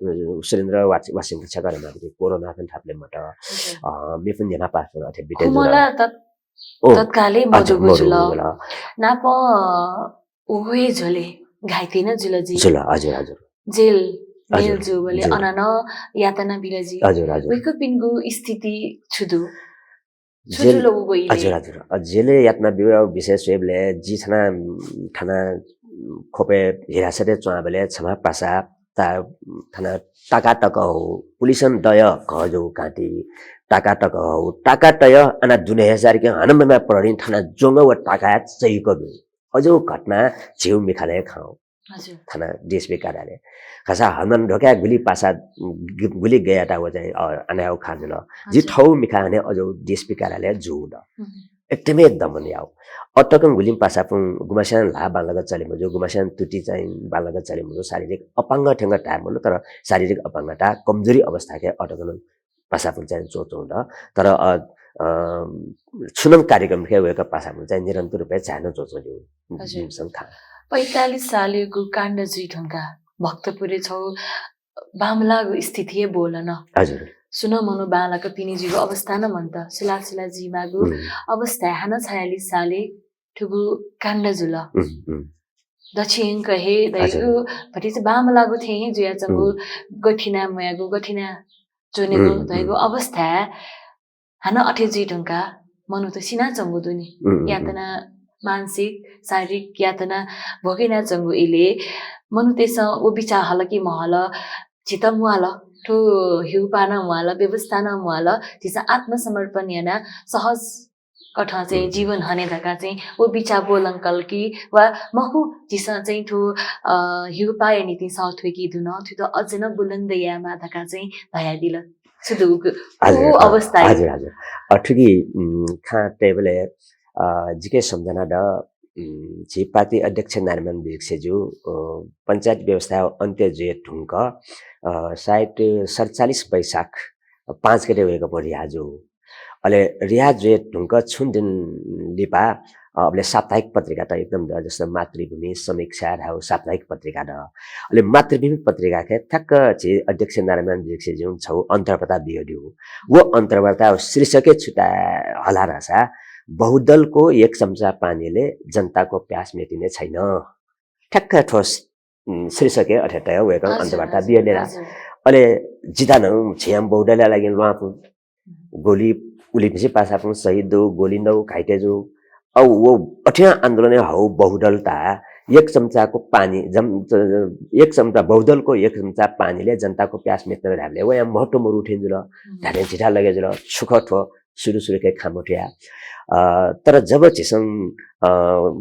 सुरेन्द्र वास-, वासिंग छ्याका रमा कोरोना खन थापले मत। अ, मेपिं न्यम्ह पासापिं अथे बिते जुल। खुमला तत्-, ओ, तत्कालै मजू जुल। नाप उहे झोले घाइते न जुल जि। जुल, हजुर, हजुर। जेल, जेल जु बले अनन यातना बिल जि। हजुर, हजुर। वय्कःपिनिगु स्थिति छु दु? छु जुल उगु इले? हजुर, हजुर। अ, जेलय् यातना बिउ विषय स्वयेबले जि थाना, थाना ख्वपय् हिरासतय् च्वंबले छम्ह पासा ता-, थाना ताका तक हौ, पुलिसं दय घ जु घाँटी, ताका तक हौ, ताका तय अना दुने हजार के हन मेम्ह प्रहरी थाना ज्वंग व ताका चैक बि। अजो घटना झिउ मिखालय् खाउ। हजुर। थाना डिएसपी कार्यालय। खसा हनुमान ढोका गुलि पासा गु-, गुलि गयाता व चाहिँ, अ, अनाउ खा जुल। जि हजुर। थौ मिखा हने अजो डिएसपी कार्यालय जु द। एकदमै दमन याउ। अटकन गुलिम पासापुं गुमास्यां ल्हा बांलाक चले मजु, गुमास्यां तुति चाहिँ बांलाक चले मजु, शारीरिक अपाङ्ग थेंग धाये मजु, तर शारीरिक अपाङ्गता, कमजोरी अवस्था के अटकन पासापुं चाहिँ च्वच्वं द। तर, अ, अ, छुनम कार्यक्रम के वय्कः पासापुं चाहिँ निरन्तर रूपय् झाय्न च्वच्वं दु। हजुर। जिमिसं खा। पैंतालिस सालय् गु काण्ड जुइ धुंका भक्तपुरय् छौ बांमलाःगु स्थिति हे बोल न। हजुर। सुन मनु बांलाक पिने जुइगु अवस्था न मन्त। सुला सुला जिमागु अवस्था हानं छयालिस सालय् थुगु काण्ड जुल। दक्षिणक हे दैगु भतिचा बांमलाःगु थें हे जुयाच्वंगु गथिना मुयागु गथिना च्वनेगु दैगु अवस्था हानं अथे जुइ धुंका मनूत सिनाच्वंगु दुनि। यातना मानसिक, शारीरिक यातना भोगेनाच्वंगु इले मनूतय्सं व बिचाः हल कि महल, झीत म्वाल, थ्व हिउपाः नं म्वाल, व्यवस्था नं म्वाल, झीसं आत्मसमर्पण याना सहज कथं चाहिँ जीवन हने धकाः चाहिँ व बिचाः बोलंकल कि वा मखु, झीसं चाहिँ थ्व, अ, हिउपाःया निंतिं सः थ्वय्के धुन, थुइत अझ नं बुलन्द यायेमाः धकाः चाहिँ धयादिल। छु दु उगु, हजुर, उगु अवस्था। हजुर, हजुर। अ, थुकी, उम्, खा टेबलय्, अ, जिके सम्झना द, उम्, झी पार्टी अध्यक्ष नारायणमान विजुक्सेजु, अ, पञ्चायत व्यवस्था अन्त्य जुए धुंक, अ, सायद सतचालिस वैशाख पाँच गते वय्कःपिं रिहा जु। अले रिहा जुए धुंक छुन दिन लिपा, अ, अबले साप्ताहिक पत्रिका त एकदम द, जस्तो मातृभूमि, समीक्षा धाउ साप्ताहिक पत्रिका द। अले मातृभूमि पत्रिका के ठ्याक्क झी अध्यक्ष नारायणमान विजुक्सेजुं छौ अन्तर्वार्ता बियो दिउ। वो अन्तर्वार्ता शीर्षके छुटा हला धासा, बहुदलको एक चम्चा पानीले जनताको प्यास मेटिने छैन। ठ्याक्क ठोस उम्, शीर्षक हे अथे तय वय्कलं अन्तर्वार्ता बियो नेरा। अले जिता नं झियां बहुदलया लागि ल्वापु। गोली उलिपिंसि पासापुं शहीद दु, गोली नौ घाइते जु। औ वो अथे आन्दोलनय् हौ बहुदलता एक चम्चाको पानी, जम-, ज-, एक चम्चा बहुदलको एक चम्चा पानीले जनताको प्यास मेट्न धाबले वया महत्व मरु थें जुल। धाने झिता लगे जुल, सुख थ्व सुरु सुरुके खा मथुया। अ, तर जब झीसं, अ,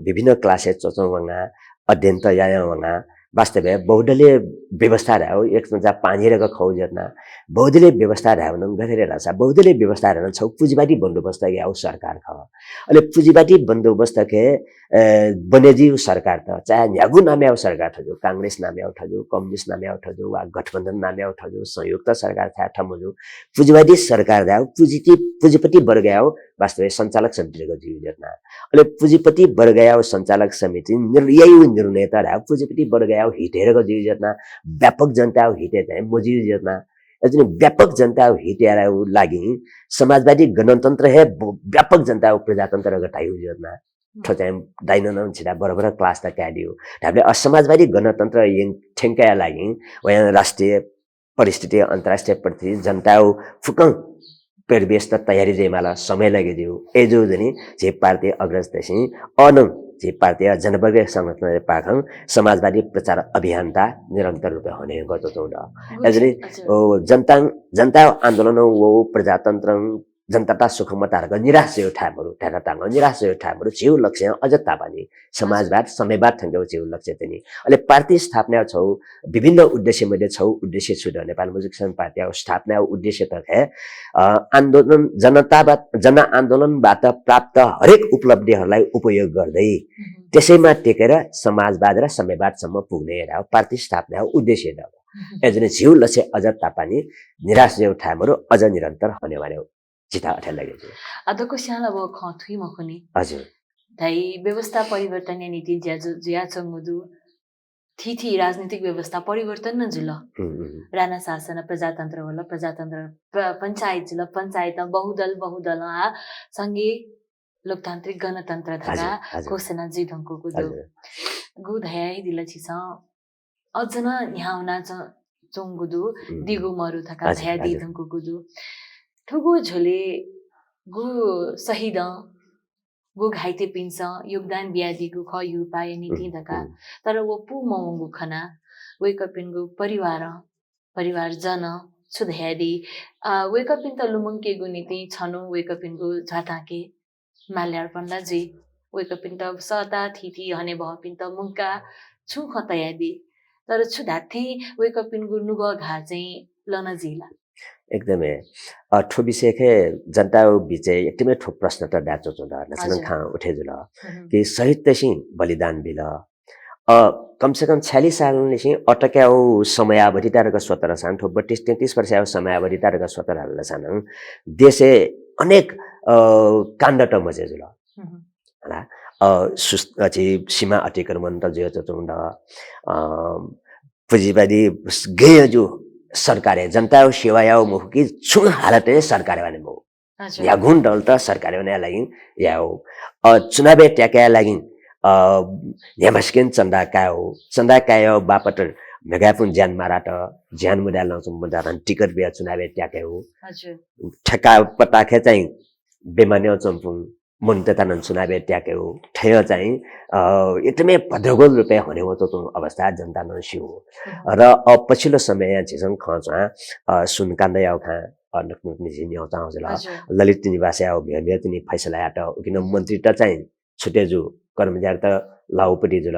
विभिन्न class-य् च्वच्वं वंगा, अध्ययन त यायां वंगा, वास्तवय् बहुदलीय व्यवस्था धायेगु एक चम्चा पानी हेरेक खउ जुयाच्वना। बहुदलीय व्यवस्था धायेगु नं गथे धाःसा बहुदलीय व्यवस्था धायेगु नं छगू पुँजीवादी बन्दोबस्तयागु सरकार खः। अले पुँजीवादी बन्दोबस्तके, अ, बने जुइगु सरकार त, चाहे न्ह्यागु नामयागु सरकार थजु, कांग्रेस नामयागु थजु, कम्युनिस्ट नामयागु थजु, वा गठबन्धन नामयागु थजु, संयुक्त सरकार थाय् थमजु, पुँजीवादी सरकार धायेगु पुँजीति-, पुँजीपति वर्गयागु वास्तवय् सञ्चालक समिति जक जुइ जुयाच्वना। अले पुँजीपति वर्गयागु सञ्चालक समिति निर्-, याइगु निर्णय त धायेगु पुँजीपति वर्गयागु हित हे जक जुइ जुयाच्वना, व्यापक जनतायागु हित हे चाहिँ मजुइ जुयाच्वना। अय्‌जूगुलिं व्यापक जनतायागु हितयागु लागि समाजवादी गणतन्त्र हे ब-, व्यापक जनतायागु प्रजातन्त्र जक धाइगु जुयाच्वना। थ्व चाहिँ दाइनं नं छितः बराबर class त कायेदिउ। धायेबलय् अ समाजवादी गणतन्त्र यं-, थ्यंकेया लागि वयां राष्ट्रिय परिस्थिति, अन्तर्राष्ट्रिय परिस्थिति, जनतायागु फुक्कं परिवेश त तयारी जुइमाल, समय लगे जुइ। अय्‌जूगुलिं झी पार्टी अग्रजतय्‌सं अनं झी पार्टीया जनवर्गीय संगठनया पाखें समाजवादी प्रचार अभियान त निरन्तर रूपं हनेगु च्वंच्वंगु दु। अय्‌जूगुलिं, हजुर। ओ, जनता, जनताया आन्दोलनं व प्रजातन्त्रं जनताता सुख मताः धकाः निराश जुइगु थाय् मरु, धायेतांगु निराश जुइगु थाय् मरु, झीगु लक्ष्य अझ तापानि। समाजवाद, साम्यवाद थ्यंकेगु झीगु लक्ष्य तिनि। अले पार्टी स्थापनाया छगू विभिन्न उद्देश्य मध्ये छगू उद्देश्य छु द? नेपाल मजदुर किसान पार्टीया स्थापनाया उद्देश्य त खः, अ, आन्दोलन, जनतावाद, जनआन्दोलनबाट प्राप्त हरेक उपलब्धिहरूलाई उपयोग गर्दै, हम्म। त्यसैमा टेकेर समाजवाद र साम्यवादसम्म पुग्ने धायेगु पार्टी स्थापनाया उद्देश्य द। हम्म। अय्‌जूगुलिं झीगु लक्ष्य अझ तापानि, निराश जुइगु थाय् मरु, अझ निरन्तर हनेवाने। जितः अथे लगे जुइ। अ, दक्वस्यां ला व खँ थुइ मखुनि। हजुर। धाइ व्यवस्था परिवर्तनया निंतिं ज्या जु-, जुयाच्वंगु दु। थीथी राजनीतिक व्यवस्था परिवर्तन नं जुल। हम्म, हम्म। राणा शासन प्रजातन्त्र वल, प्रजातन्त्र प-, पञ्चायत जुल, पञ्चायतं बहुदल, बहुदलं आ संघीय लोकतान्त्रिक गणतन्त्र धकाः, हजुर, हजुर। घोषणा जुइधुंकूगु दु। हजुर। गु धयादिल छिसं अझ नं न्ह्याः वना च्वं-, च्वंगु दु, हम्म। दिगु मरु धकाः, हजुर, धयादी, हजुर। धुंकूगु दु। थुगु झ्वलय् गु शहीदं, गु घाइतेपिन्सं योगदान बियादीगु खः यु पाया निंतिं हम्म, धकाः। हम्म। तर व पू मवंगु खनाः वय्‌कःपिनिगु परिवारं, परिवारजनं छु धयादी, अ, वय्‌कःपिन्त लुमंकेगु निंतिं छन्हु वय्‌कःपिनिगु झ्वातांके माल्यार्पण ला जुइ। वय्‌कःपिन्त सःता, थीथी हनेबहःपिन्त मुंकाः छुं खँ तयादी। तर छु धात्थें वय्‌कःपिनिगु नुगः घाः चाहिँ लन जुइ ला? एकदमै। अ, थ्व विषयखे जनताया बिचय् एकदमै थ्व प्रश्न त दयाच्वंच्वं द, न्हाचः नं हजुर। खँ उठे जुल हम्म। कि शहीदतय्‌सं बलिदान बिल। अ, कम से कम छयालिस सालंनिसें अटकयागु समयावधिता धकाः स्वत धाःसां, थ्व बत्तीस तैंतीस वर्षयागु समयावधिता धकाः स्वत धाःसां देशय् अनेक, अ, काण्ड त मचे जुल। हम्म। हला, अ, सुस-, अ, झी सीमा अतिक्रमण त जुयाच्वंच्वं द, अ, पुँजीवादी गय् जू सरकारय्, जनताया सेवा याउ मखु कि छुं हालतय् सरकार वाने मखु। हजुर। न्ह्यागुं दलत सरकार वनेया लागि याउ। अ, चुनावय् त्याकेया लागि, अ, न्ह्याम्हसिकें चन्दा कायु। चन्दा कायु बापत म्हिगः पुन्हि ज्यान मारात, ज्यान मुदाय् लंच्वंम्ह मनूतय्‌सं टिकट बियाः चुनावय् त्याकेउ। हजुर। ठेक्का पट्टाखे चाहिँ बेमानय् च्वंपुं मनूतय्‌सं नं चुनावय् त्याकेउ। थय् चाहिँ, अ, एकदमै भद्रगोल रूपय् हने वंच्वंगु अवस्था जनतां नं स्यू। हम्म। र, अ, पछिल्लो समयय् झीसं खँ च्वं, अ, सुनकाण्डयागु खँ, अ, नकतिनि झी न्यंचां जुल। हजुर। ललित निवासया म्हिगः म्हिगः तिनि फैसला यात, उकिं मन्त्रीत चाहिँ छुटे जू, कर्मचारीत लाउपति जुल।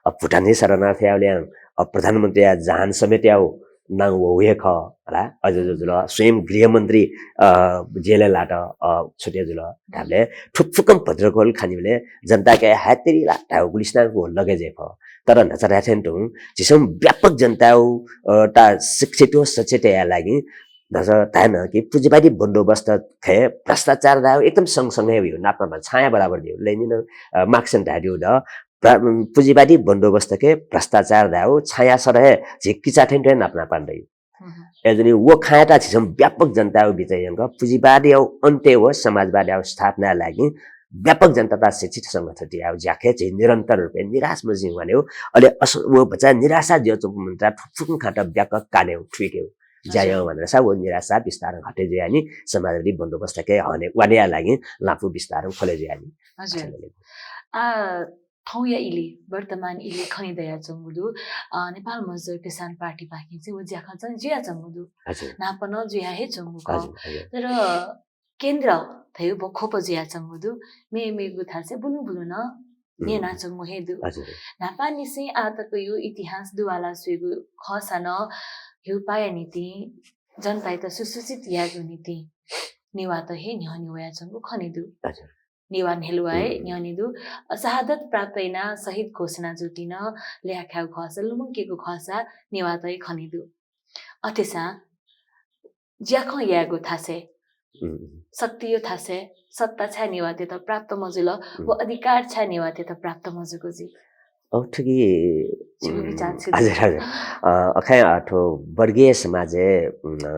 अ, भुटानी शरणार्थीयागु ल्यां, अ, प्रधानमन्त्रीया जहान समेतयागु नां वःगु हे खः, हला, अझ जु जुल। स्वयं गृहमन्त्री, अ, जेलय् लात, अ, छुटे जुल। धाःबलय् थुकथं भद्रगोल खनीबलय् जनताके हाय्‌तेरी ला धायेगु गुलिसिनं व लगे जुइ खः। तर न्हाचः धायेथें तुं झीसं व्यापक जनताया, अ, ता शिक्षित व सचेत यायेया लागि न्हाचः धायेन कि पुँजीवादी बन्दोबस्तखे भ्रष्टाचार धायेगु एकदम सँगसँगै वइ, नाप नाप छाँया बराबर दइ। लेनिनं, अ, मार्क्सं धयादिउ द, प्रा-, पुँजीवादी बन्दोबस्तखे भ्रष्टाचार धायेगु छाँया सर हे झी किचा थें थें नाप नाप दइ। हम्म। अय्‌जूगुलिं व खँयात झीसं व्यापक जनताया बिचय् यंक पुँजीवादया अन्त्य व समाजवादया स्थापनाया लागि व्यापक जनतात शिक्षित संगठित यायेगु ज्याखे झी निरन्तर रूपय् निराश मजुइँ वनेगु। अले अस-, व भचा निराशा जुयाच्वंपिं मनूतय्‌त थुकथं खँत ब्याक कानेगु, थुइकेगु ज्या हजुर। यायेगु वनेसा व निराशा बिस्तारं हटे जुयानि समाजवादी बन्दोबस्तके हने वनेया लागि लापु बिस्तारं खोले जुयानि। हजुर। आ, थौंया इलय्, वर्तमान इलय् खने दयाच्वंगु दु, अ, नेपाल मजदुर किसान पार्टीपाखें चाहिँ व ज्याखँ चाहिँ जुयाच्वंगु दु। हजुर। नाप नं जुया हे च्वंगु खः। हजुर, हजुर। तर केन्द्र धयागु ब-, ख्वप जुयाच्वंगु दु। मे-, मेगु थासय् बुलुं बुलुं नं न्यनाच्वंगु हे दु। न्हापांनिसें आःतकया इतिहास दुवाला स्वयेगु खःसा नं ह्युपाया निंतिं जनतायात सुसूचित यायेगु निंतिं नेवाःत हे न्ह्यःने वयाच्वंगु खने दु। नेवाः न्ह्यलुवाय् न्ह्यःने दु। शहादत प्राप्त यानाः शहीद घोषणा जूपिं नं ल्याय्खायेगु खःसा, लुमंकेगु खःसा नेवाःत हे खने दु। अथेसां ज्याखँ यायेगु थासय्, शक्तिया थासय् सत्ता छाय् नेवाःतय्त प्राप्त मजुल व अधिकार छाय् नेवाःतय्त प्राप्त मजुगु जुइ? अ, थुकी, हजुर, हजुर। अ, अखय्, अ, थ्व वर्गीय समाजय्, अ,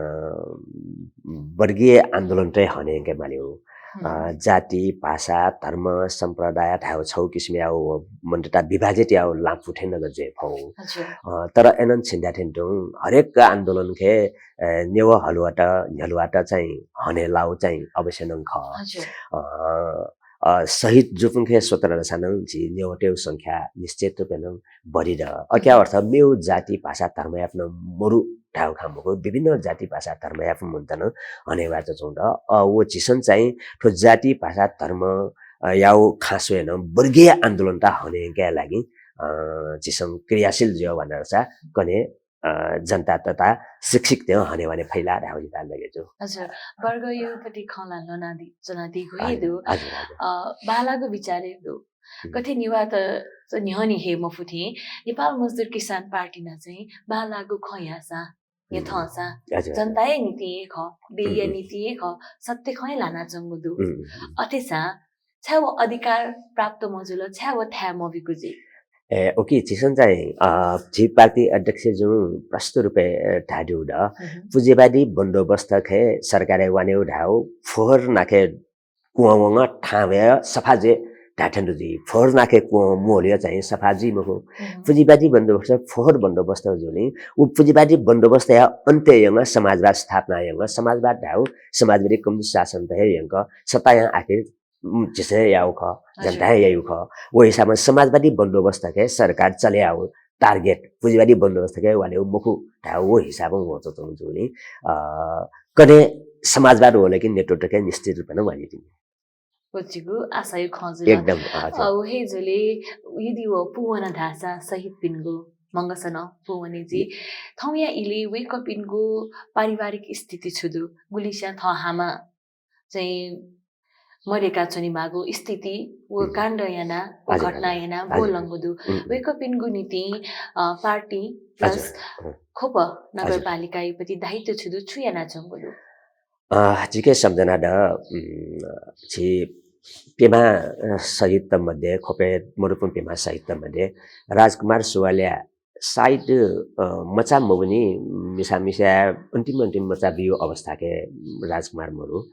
वर्गीय आन्दोलन तय् हने यंके मालीगु। अ, जाति, भाषा, धर्म, सम्प्रदाय धायेगु छगू किसिमया व मन्तता विभाजित यायेगु लाँपु थें नक जुइ फु। अ, तर अय्नं छिं धयाथें तुं हरेक आन्दोलन खय्, अ, नेवाः हलुवात, न्ह्यलुवात चाहिँ हने लाउ चाहिँ अवश्य नं खः। अ, अ, शहीद जूपिं खय् स्वतन्त्र दःसां नं झी नेवाःतय् संख्या निश्चित रूपय् नं बढी दु। अकिया अर्थ मेगु जाति, भाषा, धर्मयापिं नं मरु धायेगु खँ मखु, विभिन्न जाति, भाषा, धर्मयापिं मनूत नं हने वयाच्वंगु दु। अ, व झीसं चाहिँ थ्व जाति, भाषा, धर्म, अ, यागु खँ स्वयाः नं वर्गीय आन्दोलनत हने यंकेया लागि, अ, झीसं क्रियाशील जुया वनासा कन्हय्, अ, जनता तथा शिक्षिततय् हने वने फइ ला धायेगु जितः लगे जू। हजुर, वर्गीय पति खँ ला ल्हानादी, च्वनादीगु हे दु। अ, बांलाःगु विचार हे दु। गथे नेवाःत न्ह्यःने हे मफु थें नेपाल मजदुर किसान पार्टी नं चाहिँ बांलाःगु खँ याःसां, न्ह्यथंसां, जनताया निंतिं हे खः, देय्‌या निंतिं हे खः, सत्य खँ हे ल्हानाच्वंगु दु। अथेसां छाय् व अधिकार प्राप्त मजुल, छाय् व थाय् मब्यूगु जुइ? ए, उकी झीसं चाहिँ, अ, झी पार्टी अध्यक्ष जुं प्रष्ट रूपय्, अ, धयादीगु दु। पुँजीवादी बन्दोबस्त खय् सरकारय् वनेगु धायेगु फोहोर नाखय् कुहां वंगु थां वय् सफा जुइ धायेथें तुं जुइ। फोहोर नाखय् कुहां वंगु चाहिँ सफा जुइ मखु। पुँजीवादी बन्दोबस्त फोहोर बन्दोबस्त जुलिं व पुँजीवादी बन्दोबस्तया अन्त्य यंगु समाजवाद स्थापना यंगु समाजवाद धायेगु समाजवादी कम्युनिस्ट शासनत हे यंक सत्तायां आखिर उम्, झीसं याउ खः, जनतां याउ खः। व हिसाबं समाजवादी बन्दोबस्त खय् सरकार चले याउ target, पुँजीवादी बन्दोबस्त खय् वनेउ मखु धाउ व हिसाबं वंच्वंगु जुलिं, अ, कन्हय् समाजवाद वल कि नेतृत्व खय् निश्चित रूपं वनी तिनि। व जिगु आशायु खँ जुल। एकदम, हजुर। अ, उहे जुले यदि व पूवन धासा शहीदपिनिगु मंगसनं पूवने जि। थौंया इले वय्कःपिनिगु पारिवारिक स्थिति छु दु? गुलिस्यां थः हामा चाहिँ मदय्का च्वनेमाःगु स्थिति व काण्ड याना, व घटना याना ब्वलंगु दु। वय्कःपिनिगु निंतिं, अ, पार्टी plus ख्वप नगरपालिकाया पति दायित्व छु दु, छु यानाच्वंगु दु? अ, जिके सम्झना द, उम्, झी प्यम्ह, अ, शहीदत मध्ये, ख्वपय् मरुपिं प्यम्ह शहीदत मध्ये राजकुमार सुवालया सायद, अ, मचा मवनी, मिसा मिसा अन्तिम अन्तिम मचा बियु अवस्था खय् राजकुमार मरु।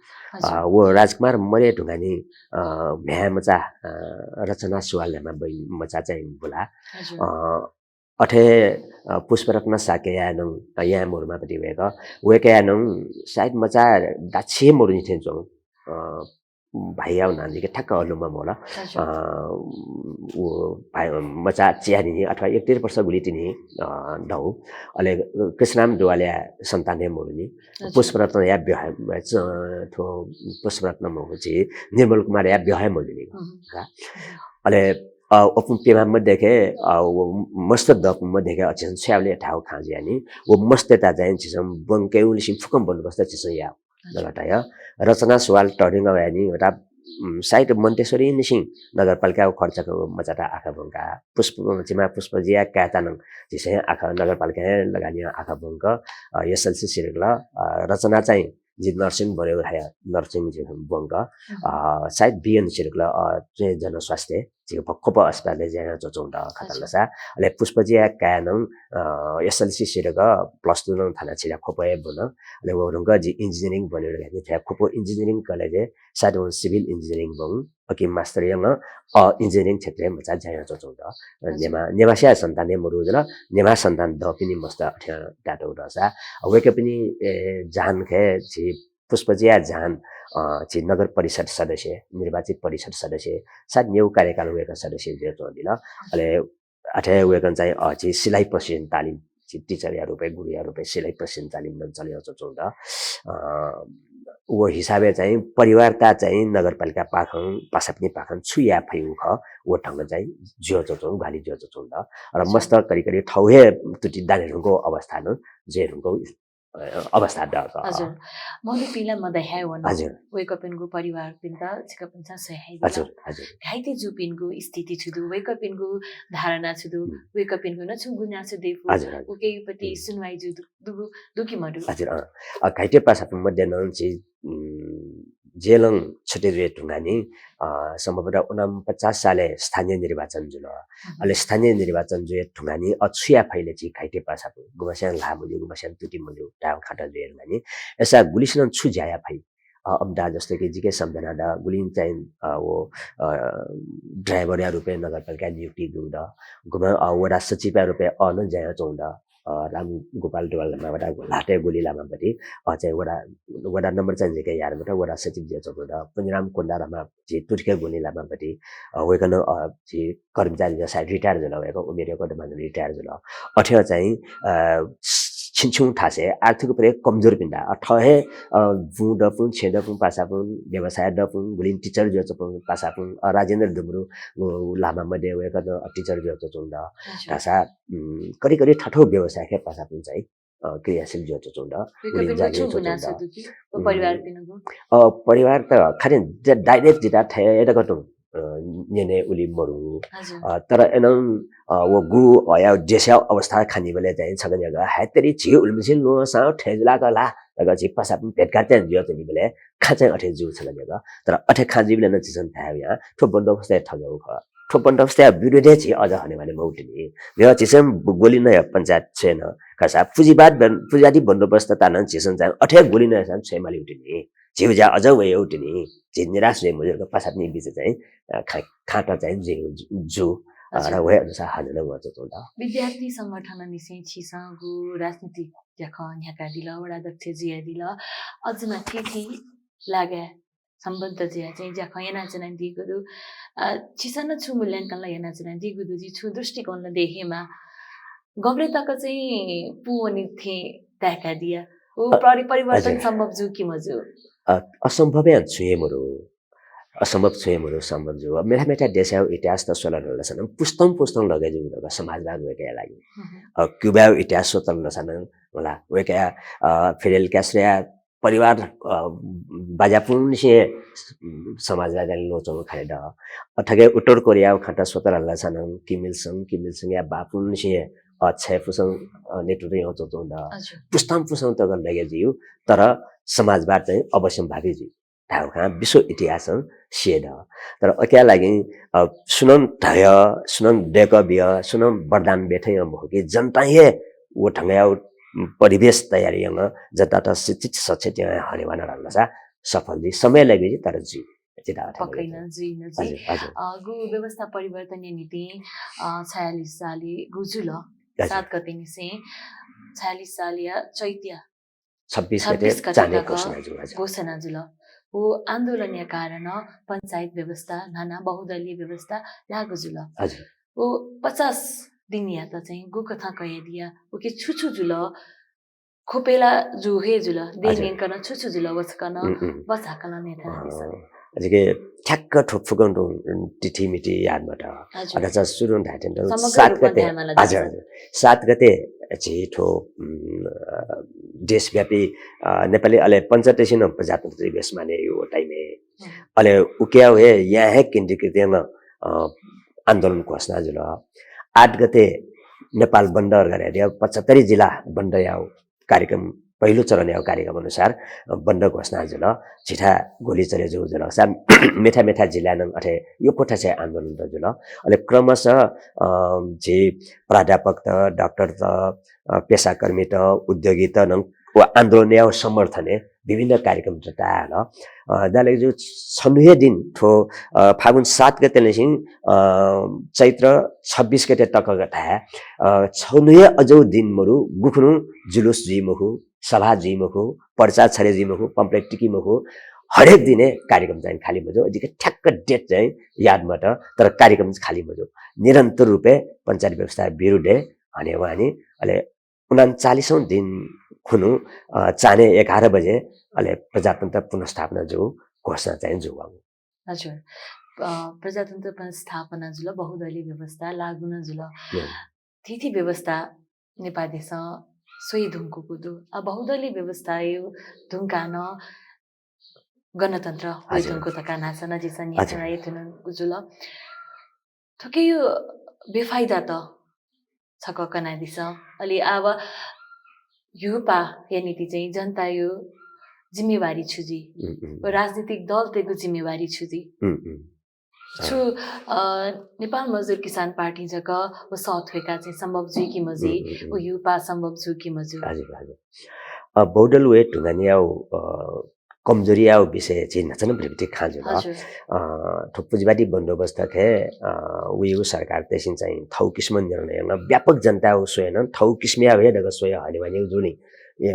अ, व राजकुमार मरे धुंकानि, अ, म्ह्याय् मचा, अ, रचना सुवाल धायेमाः बहिनी मचा चाहिँ बुला। अ, अथे, अ, पुष्परत्न शाक्यया नं, अ, याँय् मरुमाःपति वय्कः। वय्कःया नं सायद मचा दाछि मरुनि थें च्वं। अ, भाइयाउ नां जिके ठ्याक्क अलुम्बा मवल। अ, व भाइ, मचा च्यानिनि अथवा एकतिस वर्ष गुलि तिनि, अ, दउ। अले कृष्णराम दुवालया सन्तान हे मरुनि। पुष्परत्नया ब्यहे, अ, थ्व पुष्परत्न मखु झी निर्मल कुमारया ब्यहे मरुनि। अले, अ, अपुं प्यम्ह मध्ये खय्, अ, व मस्त दपुं मध्ये खय् अझ छुयाबले धाउ खँ जुयानि। व मस्तय्त चाहिँ झीसं ब्वंकेगुलिसिं फुक्कं बन्दोबस्त झीसं याउ। नगरपालिका रचना सुवाल तःधिंगः वयानि वता, उम्, सायद मन्तेश्वरी निसिं नगरपालिका व खर्चक मचात आखा ब्वंका। पुष्प, चिमा पुष्पजिया काय्‌त नं झीसं आखा नगरपालिका हे लगानिया आखा ब्वंक, अ, SLC सिधुकल, अ, रचना चाहिँ जि nursing बनेउ धाया nursing जि ब्वंक, अ, सायद BN सिधुकल, अ, चाहिँ जनस्वास्थ्य झीके ख्वप अस्पतालय् ज्या याना च्वंच्वं द खतलसा। अले पुष्पजिया काय्‌नं, अ, SLC सिधुक plus two नं थाना छिरा ख्वपय् ब्वन। अले व धुंक जि engineering बनेउ धाया ख्वप engineering college-य् सायद वं civil engineering ब्वं, अकिं master यंग, अ, engineering क्षेत्रय् मचा ज्या याना च्वंच्वं द। नेमा, नेमास्या सन्तान हे मरु जुल, नेमा सन्तान दपिनि मस्त अथे दातौ दसा। वय्कःपिनि, ए, जहान खय् झी पुष्पजिया जहान, अ, झी नगर परिषद सदस्य, निर्वाचित परिषद सदस्य, सायद नेउ कार्यकाल वय्कः सदस्य जुया च्वंदिल। अले अथे वय्कलं चाहिँ, अ, झी सिलाइ प्रशिक्षण तालिम, झी teacher-या रूपय्, गुरुया रूपय् सिलाइ प्रशिक्षण तालिम नं चले याना च्वंच्वं द। अ, व हिसाबय् चाहिँ परिवारता चाहिँ नगरपालिका पाखं, पासापिनि पाखं छु याये फइगु खः, व ढंग चाहिँ जुयाच्वंच्वं, ग्वाहालि जुयाच्वंच्वं द। र अच्छा। मस्त करिब करिब थौं हे तुति दाने धुंकूगु अवस्था नं जुये धुंकूगु, अ, अवस्था द। हजुर। मधुपिं ला मदयावल। हजुर। वय्कःपिनिगु परिवारपिन्त छिकपिन्सं स्वयाहयादिल। हजुर, हजुर। घाइते जूपिनिगु स्थिति छु दु, वय्कःपिनिगु धारणा छु दु, हुँ। वय्कःपिनिगु नं छुं गुनासो दयेफु, हजुर, हजुर। उकियापट्टि हुँ। सुनुवाइ जू दु, दु, दु कि मदु? हजुर, अँ। अ, घाइते पासापिं मध्ये नं झी, उम्, जेलं छुटे जुया धुंकाः नि, अ, सम्भवतः उनन्पचास सालय् स्थानीय निर्वाचन जुल। हुँ। अले स्थानीय निर्वाचन जुया धुंकाः नि, अ, छु याये फइ ले झी घाइते पासापिं, गुम्हस्यां ल्हाः मज्यू, गुम्हस्यां तुति मज्यू, धायेगु खँ जुया धुंकाः नि। अय्सा गुलिसिनं छु ज्या याये फइ? अ, अमिताभ जस्तो कि जिके सम्झना द, गुलिं चाहिँ, अ, व, अ, driver या रूपय् नगरपालिकाय् नियुक्ति दु द, गुम्ह, अ, वडा सचिवया रूपय् अ नं ज्या यानाच्वंगु द, अ, रामगोपाल डुवाल लामा वडा ल्हातय् गुलि लामापट्टि, अ, चाहिँ वडा, वडा नम्बर चाहिँ जिके याद मते, वडा सचिव जुयाच्वंगु द, पुनिराम कोण्डा लामा झी तुतिके गुलि लामापट्टि, अ, वय्कलं, अ, झी कर्मचारी जूसा retire जुल, वय्कः उमेर यक्व दु मानं retire जुल। अथे चाहिँ, अ, छिंछिं थासय् आर्थिक रूपय् कमजोरपिन्त, अ, थः हे, अ, बुँ दःपिं, छेँ दःपिं पासापिं, व्यवसाय दःपिं, गुलिं teacher जुयाच्वंपिं पासापिं, अ, राजेन्द्र डुम्रु, उ, लामा मध्ये वय्कः नं, अ, teacher जुयाच्वंच्वंगु द। हजुर। धाःसा, उम्, करिब करिब थःथःगु व्यवसायय् पासापिं चाहिँ, अ, क्रियाशील जुयाच्वंच्वंगु द। वय्कःपिनिगु गुलिं छुं जागिर गुनासो च्वंच्वंगु द। दु कि? व उम्। परिवारपिनिगु? अ, परिवार त खालि ड-, direct जितः थथे हे धकाः तुं, अ, न्यने उलि मरु। हजुर। अ, तर अय्नं, अ, व गु, अ, या देशया अवस्था खनीबलय् चाहिँ छगू न्ह्यागु, "हाय् तेरी, झी उलिमछि ल्वःसां थथे जुल का ला?" धकाः झी पासापिं भेटघाट चाहिँ जुयाच्वनीबलय् खँ चाहिँ अथे जू छगू न्ह्यागु। तर अथे खँ जुइबलय् नं झीसं धायेगु यां, थ्व बन्दोबस्त हे थज्याःगु खः। थ्व बन्दोबस्तया विरुद्धय् झी अझ हनेबहने मवःतिनि। मेगु झीसं गुलि नं हे पञ्चायत छ्वये नं, खःसा पुँजीवाद बन-, पुँजीवादी बन्दोबस्त तानं झीसं चाहिँ अथे गुलि नं हे छ्वये मालीगु तिनि। झीगु ज्या अझ वयेगु तिनि। झी निराश जुइ मज्यू, पासापिनि बिचय् चाहिँ, अ, खँ, खँ त चाहिँ जुइ, जु, अ, हजुर। र वहे अनुसार हानं नं वःच्वंच्वंगु द। विद्यार्थी संगठनंनिसें छिसं गु राजनीतिक ज्याखँ न्ह्याकादिल, वडा अध्यक्ष जुयादिल, अझ नं थीथी लागाय् सम्बद्ध जुयाः चाहिँ ज्याखँ यानाच्वनादीगु दु। अ, छिसं नं छुं मूल्यांकन ला यानाच्वनादीगु दु, जिं छुं दृष्टिकोण ला दये हे माः। गबलय् तक चाहिँ पूवनी थें ताय्कादिया? व अ, परि-, परिवर्तन हजुर। सम्भव जू कि मजू? अ, असम्भव यां छुं हे मरु। असम्भव छुं हे मरु, सम्भव जू। मेथाय् मेथाय् देशया इतिहास त स्वल धाःसा नं पुस्तं पुस्तं लगे जूगु दु का समाजवाद वय्कःया लागि। हम्म। अ, क्यूबाया इतिहास स्वल धाःसा नं वय्कःया, अ, फिडेल क्यास्ट्रोया परिवार, अ, बाज्यापुंनिसें हे समाजवाद ल्वःच्वंगु खँ दु। अ, थथे उत्तर कोरियाया खँ त स्वल धाःसा नं किम इल सङ, किम इल सङया बापुंनिसें हे, अ, छय्पुसं, अ, नेतृत्व यानाच्वंगु दु। हजुर। पुस्तं पुस्तं तक लगे जुइगु, तर समाजवाद चाहिँ अवश्यम्भावी जुइ धाःगु खँ विश्व इतिहासं स्यू दु। तर अकिया लागि, अ, सुनं धया, सुनं दय्कः बिया, सुनं वरदान बिया थें मखु कि जनतां हे व ढंगया परिवेश तयार यानाः जनतात शिक्षित सचेत यानाः हनेबहने धाःसा सफल जुइ। समय लागे तर जुइ। जितः अथे पक्कै लागे। नं जुइ नं जुइ। हजुर, हजुर। अ, गु व्यवस्था परिवर्तनया निंतिं, अ, छयालिस सालय् गु जुल। हजुर। सात गतेनिसें छयालिस सालया चैतया छब्बिस गते छब्बिस गते चान्हय् तक घोषणा जुल, हजुर। घोषणा जुल। व आन्दोलनया कारणं पञ्चायत व्यवस्था न्हानाः बहुदलीय व्यवस्था लागू जुल। हजुर। व पचास दिनयात चाहिँ गुकथं कयादिया, उकी छु छु जुल, खोपेला जू हे जुल, हजुर। देय् न्यंकं छु छु जुल, व छकः नं उम्, उम्। बचाकलं न्ह्यथनादिसँ। अँ, जिके ठ्याक्क थ्व फुक्कं तुं तिथिमिति याद मते। हजुर। अथवा सुरुं धायेत्यंत समग्र सात रूपं गते, धायेमाल हजुर, धाःसा। हजुर। सात गते झी थ्व, उम्, अ, देशव्यापी, अ, नेपाली अले पञ्चदेशीय नं प्रजातन्त्र दिवस माने याइगु time य्। हम्म। अले उकिया हे यां हे केन्द्रीकृत यानाः, अ, आन्दोलन घोषणा जुल। आठ गते नेपाल बन्द अर्गनाइजया पचहत्तरी जिल्ला बन्दया कार्यक्रम, पहिलो चरणया कार्यक्रम अनुसार, अ, बन्द घोषणा जुल। झीथाय् गोली चले जूगु जुल। सा मेथाय् मेथाय् जिल्लाय् नं अथे यक्व थासय् आन्दोलन त जुल। अले क्रमशः, अ, झी प्राध्यापकत, डाक्टरत, अ, पेसाकर्मीत, उद्योगीत नं व आन्दोलनया समर्थनय् विभिन्न कार्यक्रम त तयाहल। अ, दाले जु छन्हु हे दिन थ्व, अ, फागुन सात गतेनिसें, अ, चैत्र छब्बिस गते तक धाये, अ, छन्हु हे अजौ दिन मरु, गुखुन्हु जुलुस जुइ मखु, सभा जुइ मखु, पर्चा छरे जुइ मखु, pamphlet तिकी मखु, हरेक दिने कार्यक्रम चाहिँ खाली मजू। जिके ठ्याक्क date चाहिँ याद मते, तर कार्यक्रम चाहिँ खाली मजू। निरन्तर रूपे पञ्चायत व्यवस्था विरुद्धय् हनेवानी, अले उनान्चालिसौं दिन खुन्हु, अ, चान्हय् एघार बजे अले प्रजातन्त्र पुनर्स्थापना जूगु घोषणा चाहिँ जूगु। हजुर। अ, प्रजातन्त्र पुनर्स्थापना जुल, बहुदलीय व्यवस्था लागू नं जुल। हम्म। थीथी व्यवस्था नेपाः देशं स्वये धुंकूगु दु। अ, बहुदलीय व्यवस्था धुंकाः नं गणतन्त्र वये हजुर। धुंकूगु धकाः न्हाचः नं जिं हजुर। न्ह्यथना हे धुंकूगु जुल। थुकिया बेफाइदात छकः कनादिसँ। अले आः ह्युपाया निंतिं चाहिँ जनताया जिम्मेवारी छु जुइ? हम्म, हम्म। व राजनीतिक दलतय्गु जिम्मेवारी छु जुइ? हम्म, हम्म। छु, अ, नेपाल मजदुर किसान पार्टी जक व सः थ्वय्काः चाहिँ सम्भव जुइ कि मजुइ? हम्म, हम्म, हम्म। व ह्युपा सम्भव जू कि मजू? हजुर, हजुर। अ, बहुदल वये धुंकाःनिया, अ, कमजोरीया विषय झी न्हाचः नं भिंतुना खँ जुल। हजुर। अ, थ्व पुँजीवादी बन्दोबस्त खँय्, अ, वइगु सरकारतय्सिं चाहिँ थःगु किसिमं निर्णय यानाः व्यापक जनताया स्वयाः नं थःगु किसिमया हे दक्व स्वयाः हनेमाःगु जुल नि। ए,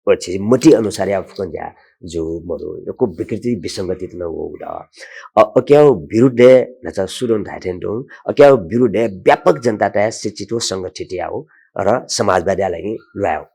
व झी मति अनुसारया फुक्कं ज्या जू मरु, यक्व विकृति विसंगति नं वःगु दु। अ, अकिया विरुद्धय् न्हाचः सुरुं धायेथें तुं, अकिया विरुद्धय् व्यापक जनतातय् शिक्षित व संगठित यायेगु र समाजवादया लागि ल्वायेगु।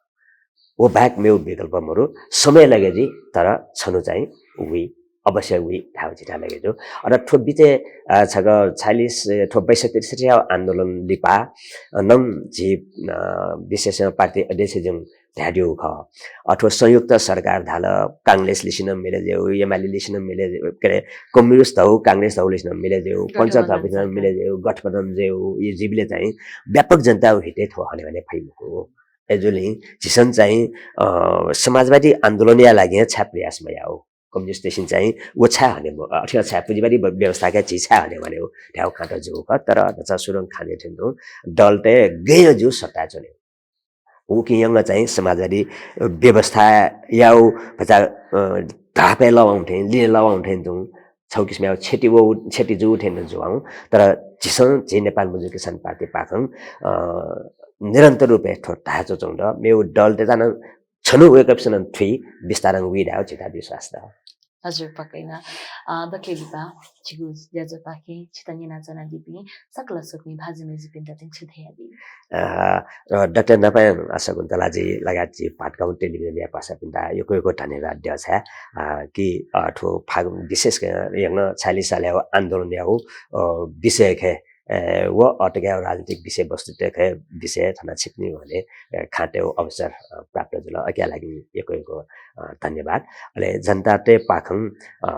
व बाहेक मेगु विकल्प मरु, समय लागे जुइ, तर छन्हु चाहिँ वइ, अवश्य वइ धायेगु जितः लागे दु। अले थ्व बिचय्, अ, छगः छयालिस, अ, थ्व बैसठ्ठी त्रिसठ्ठीया आन्दोलन लिपा, अ, नं झी, अ, विशेष पार्टी अध्यक्ष जुं धयादिउ खः। अ, थ्व संयुक्त सरकार धाल, कांग्रेस लिसे नं मिले जुइ, एमाले लिसे नं मिले जुइ, के अरे, कम्युनिस्ट धौ, कांग्रेस धौ लिसे नं मिले जुइ, गठबन्धन पंचतत्व लिसे नं सरकार। मिले जुइ, गठबन्धन जुइ, यी जुइबलय् चाहिँ व्यापक जनताया हितय् थ्व हनेमाःगु फइ मखु। अय्जूगुलिं झीसं चाहिँ, अ, समाजवादी आन्दोलनया लागि छाय् प्रयास मयाउ? कम्युनिस्टतय्सिं चाहिँ व छाय् हने म-, अ, अथे छाय् पुँजीवादी ब-, व्यवस्थाके झी छाय् हनेमाःगु धायेगु खँ त जू खः, तर न्हाचः सुरुं खँ ल्हानादिउ, दलतय् गय् जूगु सत्ताय् च्वने। उकिं यंगः चाहिँ समाजवादी व्यवस्थाया भचा, अ, धापय् लवाउ थें, लिने लवाउ थें तुं छगू किसिमया क्षति व, क्षति जू थें नं जुवाउ। तर झीसं झी नेपाल मजदुर किसान पार्टी पाखें, अ, निरन्तर रूपय् थ्व धाये च्वंच्वंगु दु। मेगु दलतय्त नं छन्हु वय्कःपिन्सं नं थुइ बिस्तारं वइ धायेगु जितः विश्वास दु। हजुर, पक्कै नं। अ, दकले लिपा छिगु ज्याझ्वःपाखें छितः न्यनाच्वनादीपिं सकल स्वकुमि भाजु मय्जुपिन्त तिनि छु धयादी? अ, र डाक्टर नापाय् शकुन्तला जी लगायत झी भातगाउँ टेलिभिजनया पासापिन्त यक्व यक्व धन्यवाद देछाये, अ, कि, अ, थ्व फागुन विशेष यंगः छयालिस सालया आन्दोलनया, अ, विषय खँय् ए, व अटकया राजनीतिक विषयवस्तुतय् खँय् विषय थन छिकपिनि न्ह्यःने, ए, खँ ल्हायेगु अवसर, अ, प्राप्त जुल। अकिया लागि यक्व यक्व, अ, धन्यवाद। अले जनतातय् पाखें, अ,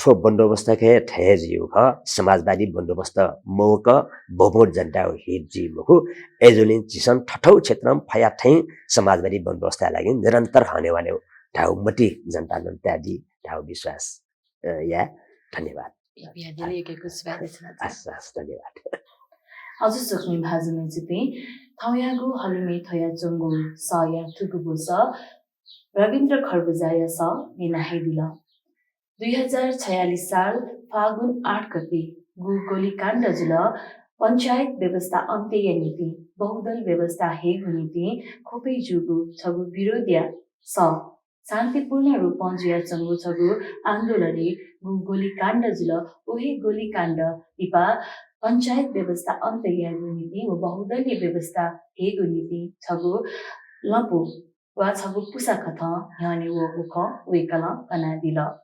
थ्व बन्दोबस्त खँय् धयाजुइगु खः, समाजवादी बन्दोबस्त मवक भोभो जनताया हित जुइ मखु। अय्जूगुलिं झीसं थःथःगु क्षेत्रं फया थें समाजवादी बन्दोबस्तया लागि निरन्तर हनेमाःगु धायेगु मति जनतां नं तयादी धायेगु विश्वास, अ, याये। धन्यवाद। यक्व यक्व सुभाय् देछानाच्वना। हस्, हस्, धन्यवाद। हजुर, स्वकुमि भाजु मय्जुपिं, थौंयागु हलिमय् थ्वयाच्वंगु सःया थुगु ब्वसः रविन्द्र खर्बुजाया सः न्यनाहयादिल। दुई हजार छयालिस साल फागुन आठ गते गु गोलीकाण्ड जुल, पञ्चायत व्यवस्था अन्त्यया निंतिं बहुदल व्यवस्था हयेगु निंतिं ख्वपय् जूगु छगू विरोधया सः शान्तिपूर्ण रूपं जुयाच्वंगु छगू आन्दोलनय् गु गोलीकाण्ड जुल, व हे गोलीकाण्ड लिपा पञ्चायत व्यवस्था अन्त्य यायेगु निंतिं व बहुदलीय व्यवस्था हयेगु निंतिं छगू लँपु वा छगू पुसा कथं न्ह्यःने वःगु खँ वय्कलं कनादिल।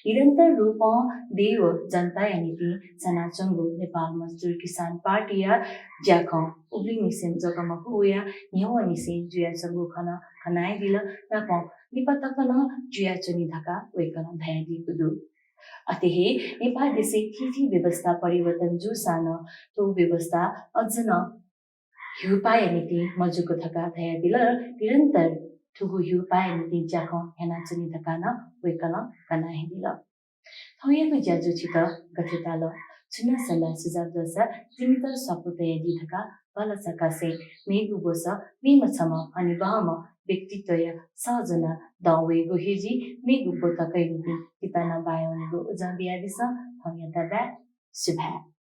निरन्तर रूपं देय् व जनताया निंतिं सनाच्वंगु नेपाल मजदुर किसान पार्टीया ज्याखँ उबलय्निसें जक मखु, वया न्ह्यवंनिसें जुयाच्वंगु खँ नं कनादिल, नापं लिपा तक नं जुयाच्वनी धकाः वय्कलं धयादीगु दु। अथे हे नेपाः देशय् थीथी व्यवस्था परिवर्तन जूसां नं थ्व व्यवस्था अझ नं ह्युपाया निंतिं मजूगु धकाः धयादिल। निरन्तर थुगु ह्युपाया निंतिं ज्याखँ यानाच्वनी धकाः नं वय्कलं कनादिल। थौंयागु ज्याझ्वः छितः गथे ताल? छुं नं सल्लाह सुझाव दुसा जिमित स्वापू तयादी धकाः भलसा कासें मेगु ब्वसः मेम्ह छम्ह हनेबहःम्ह व्यक्तित्वया सः ज्वनाः दं वयेगु हे जुइ। मेगु ब्व तकया निंतिं जितः नं बाय् वनेगु उजं बियादिसँ। थौंयात बाय्, सुभाय्।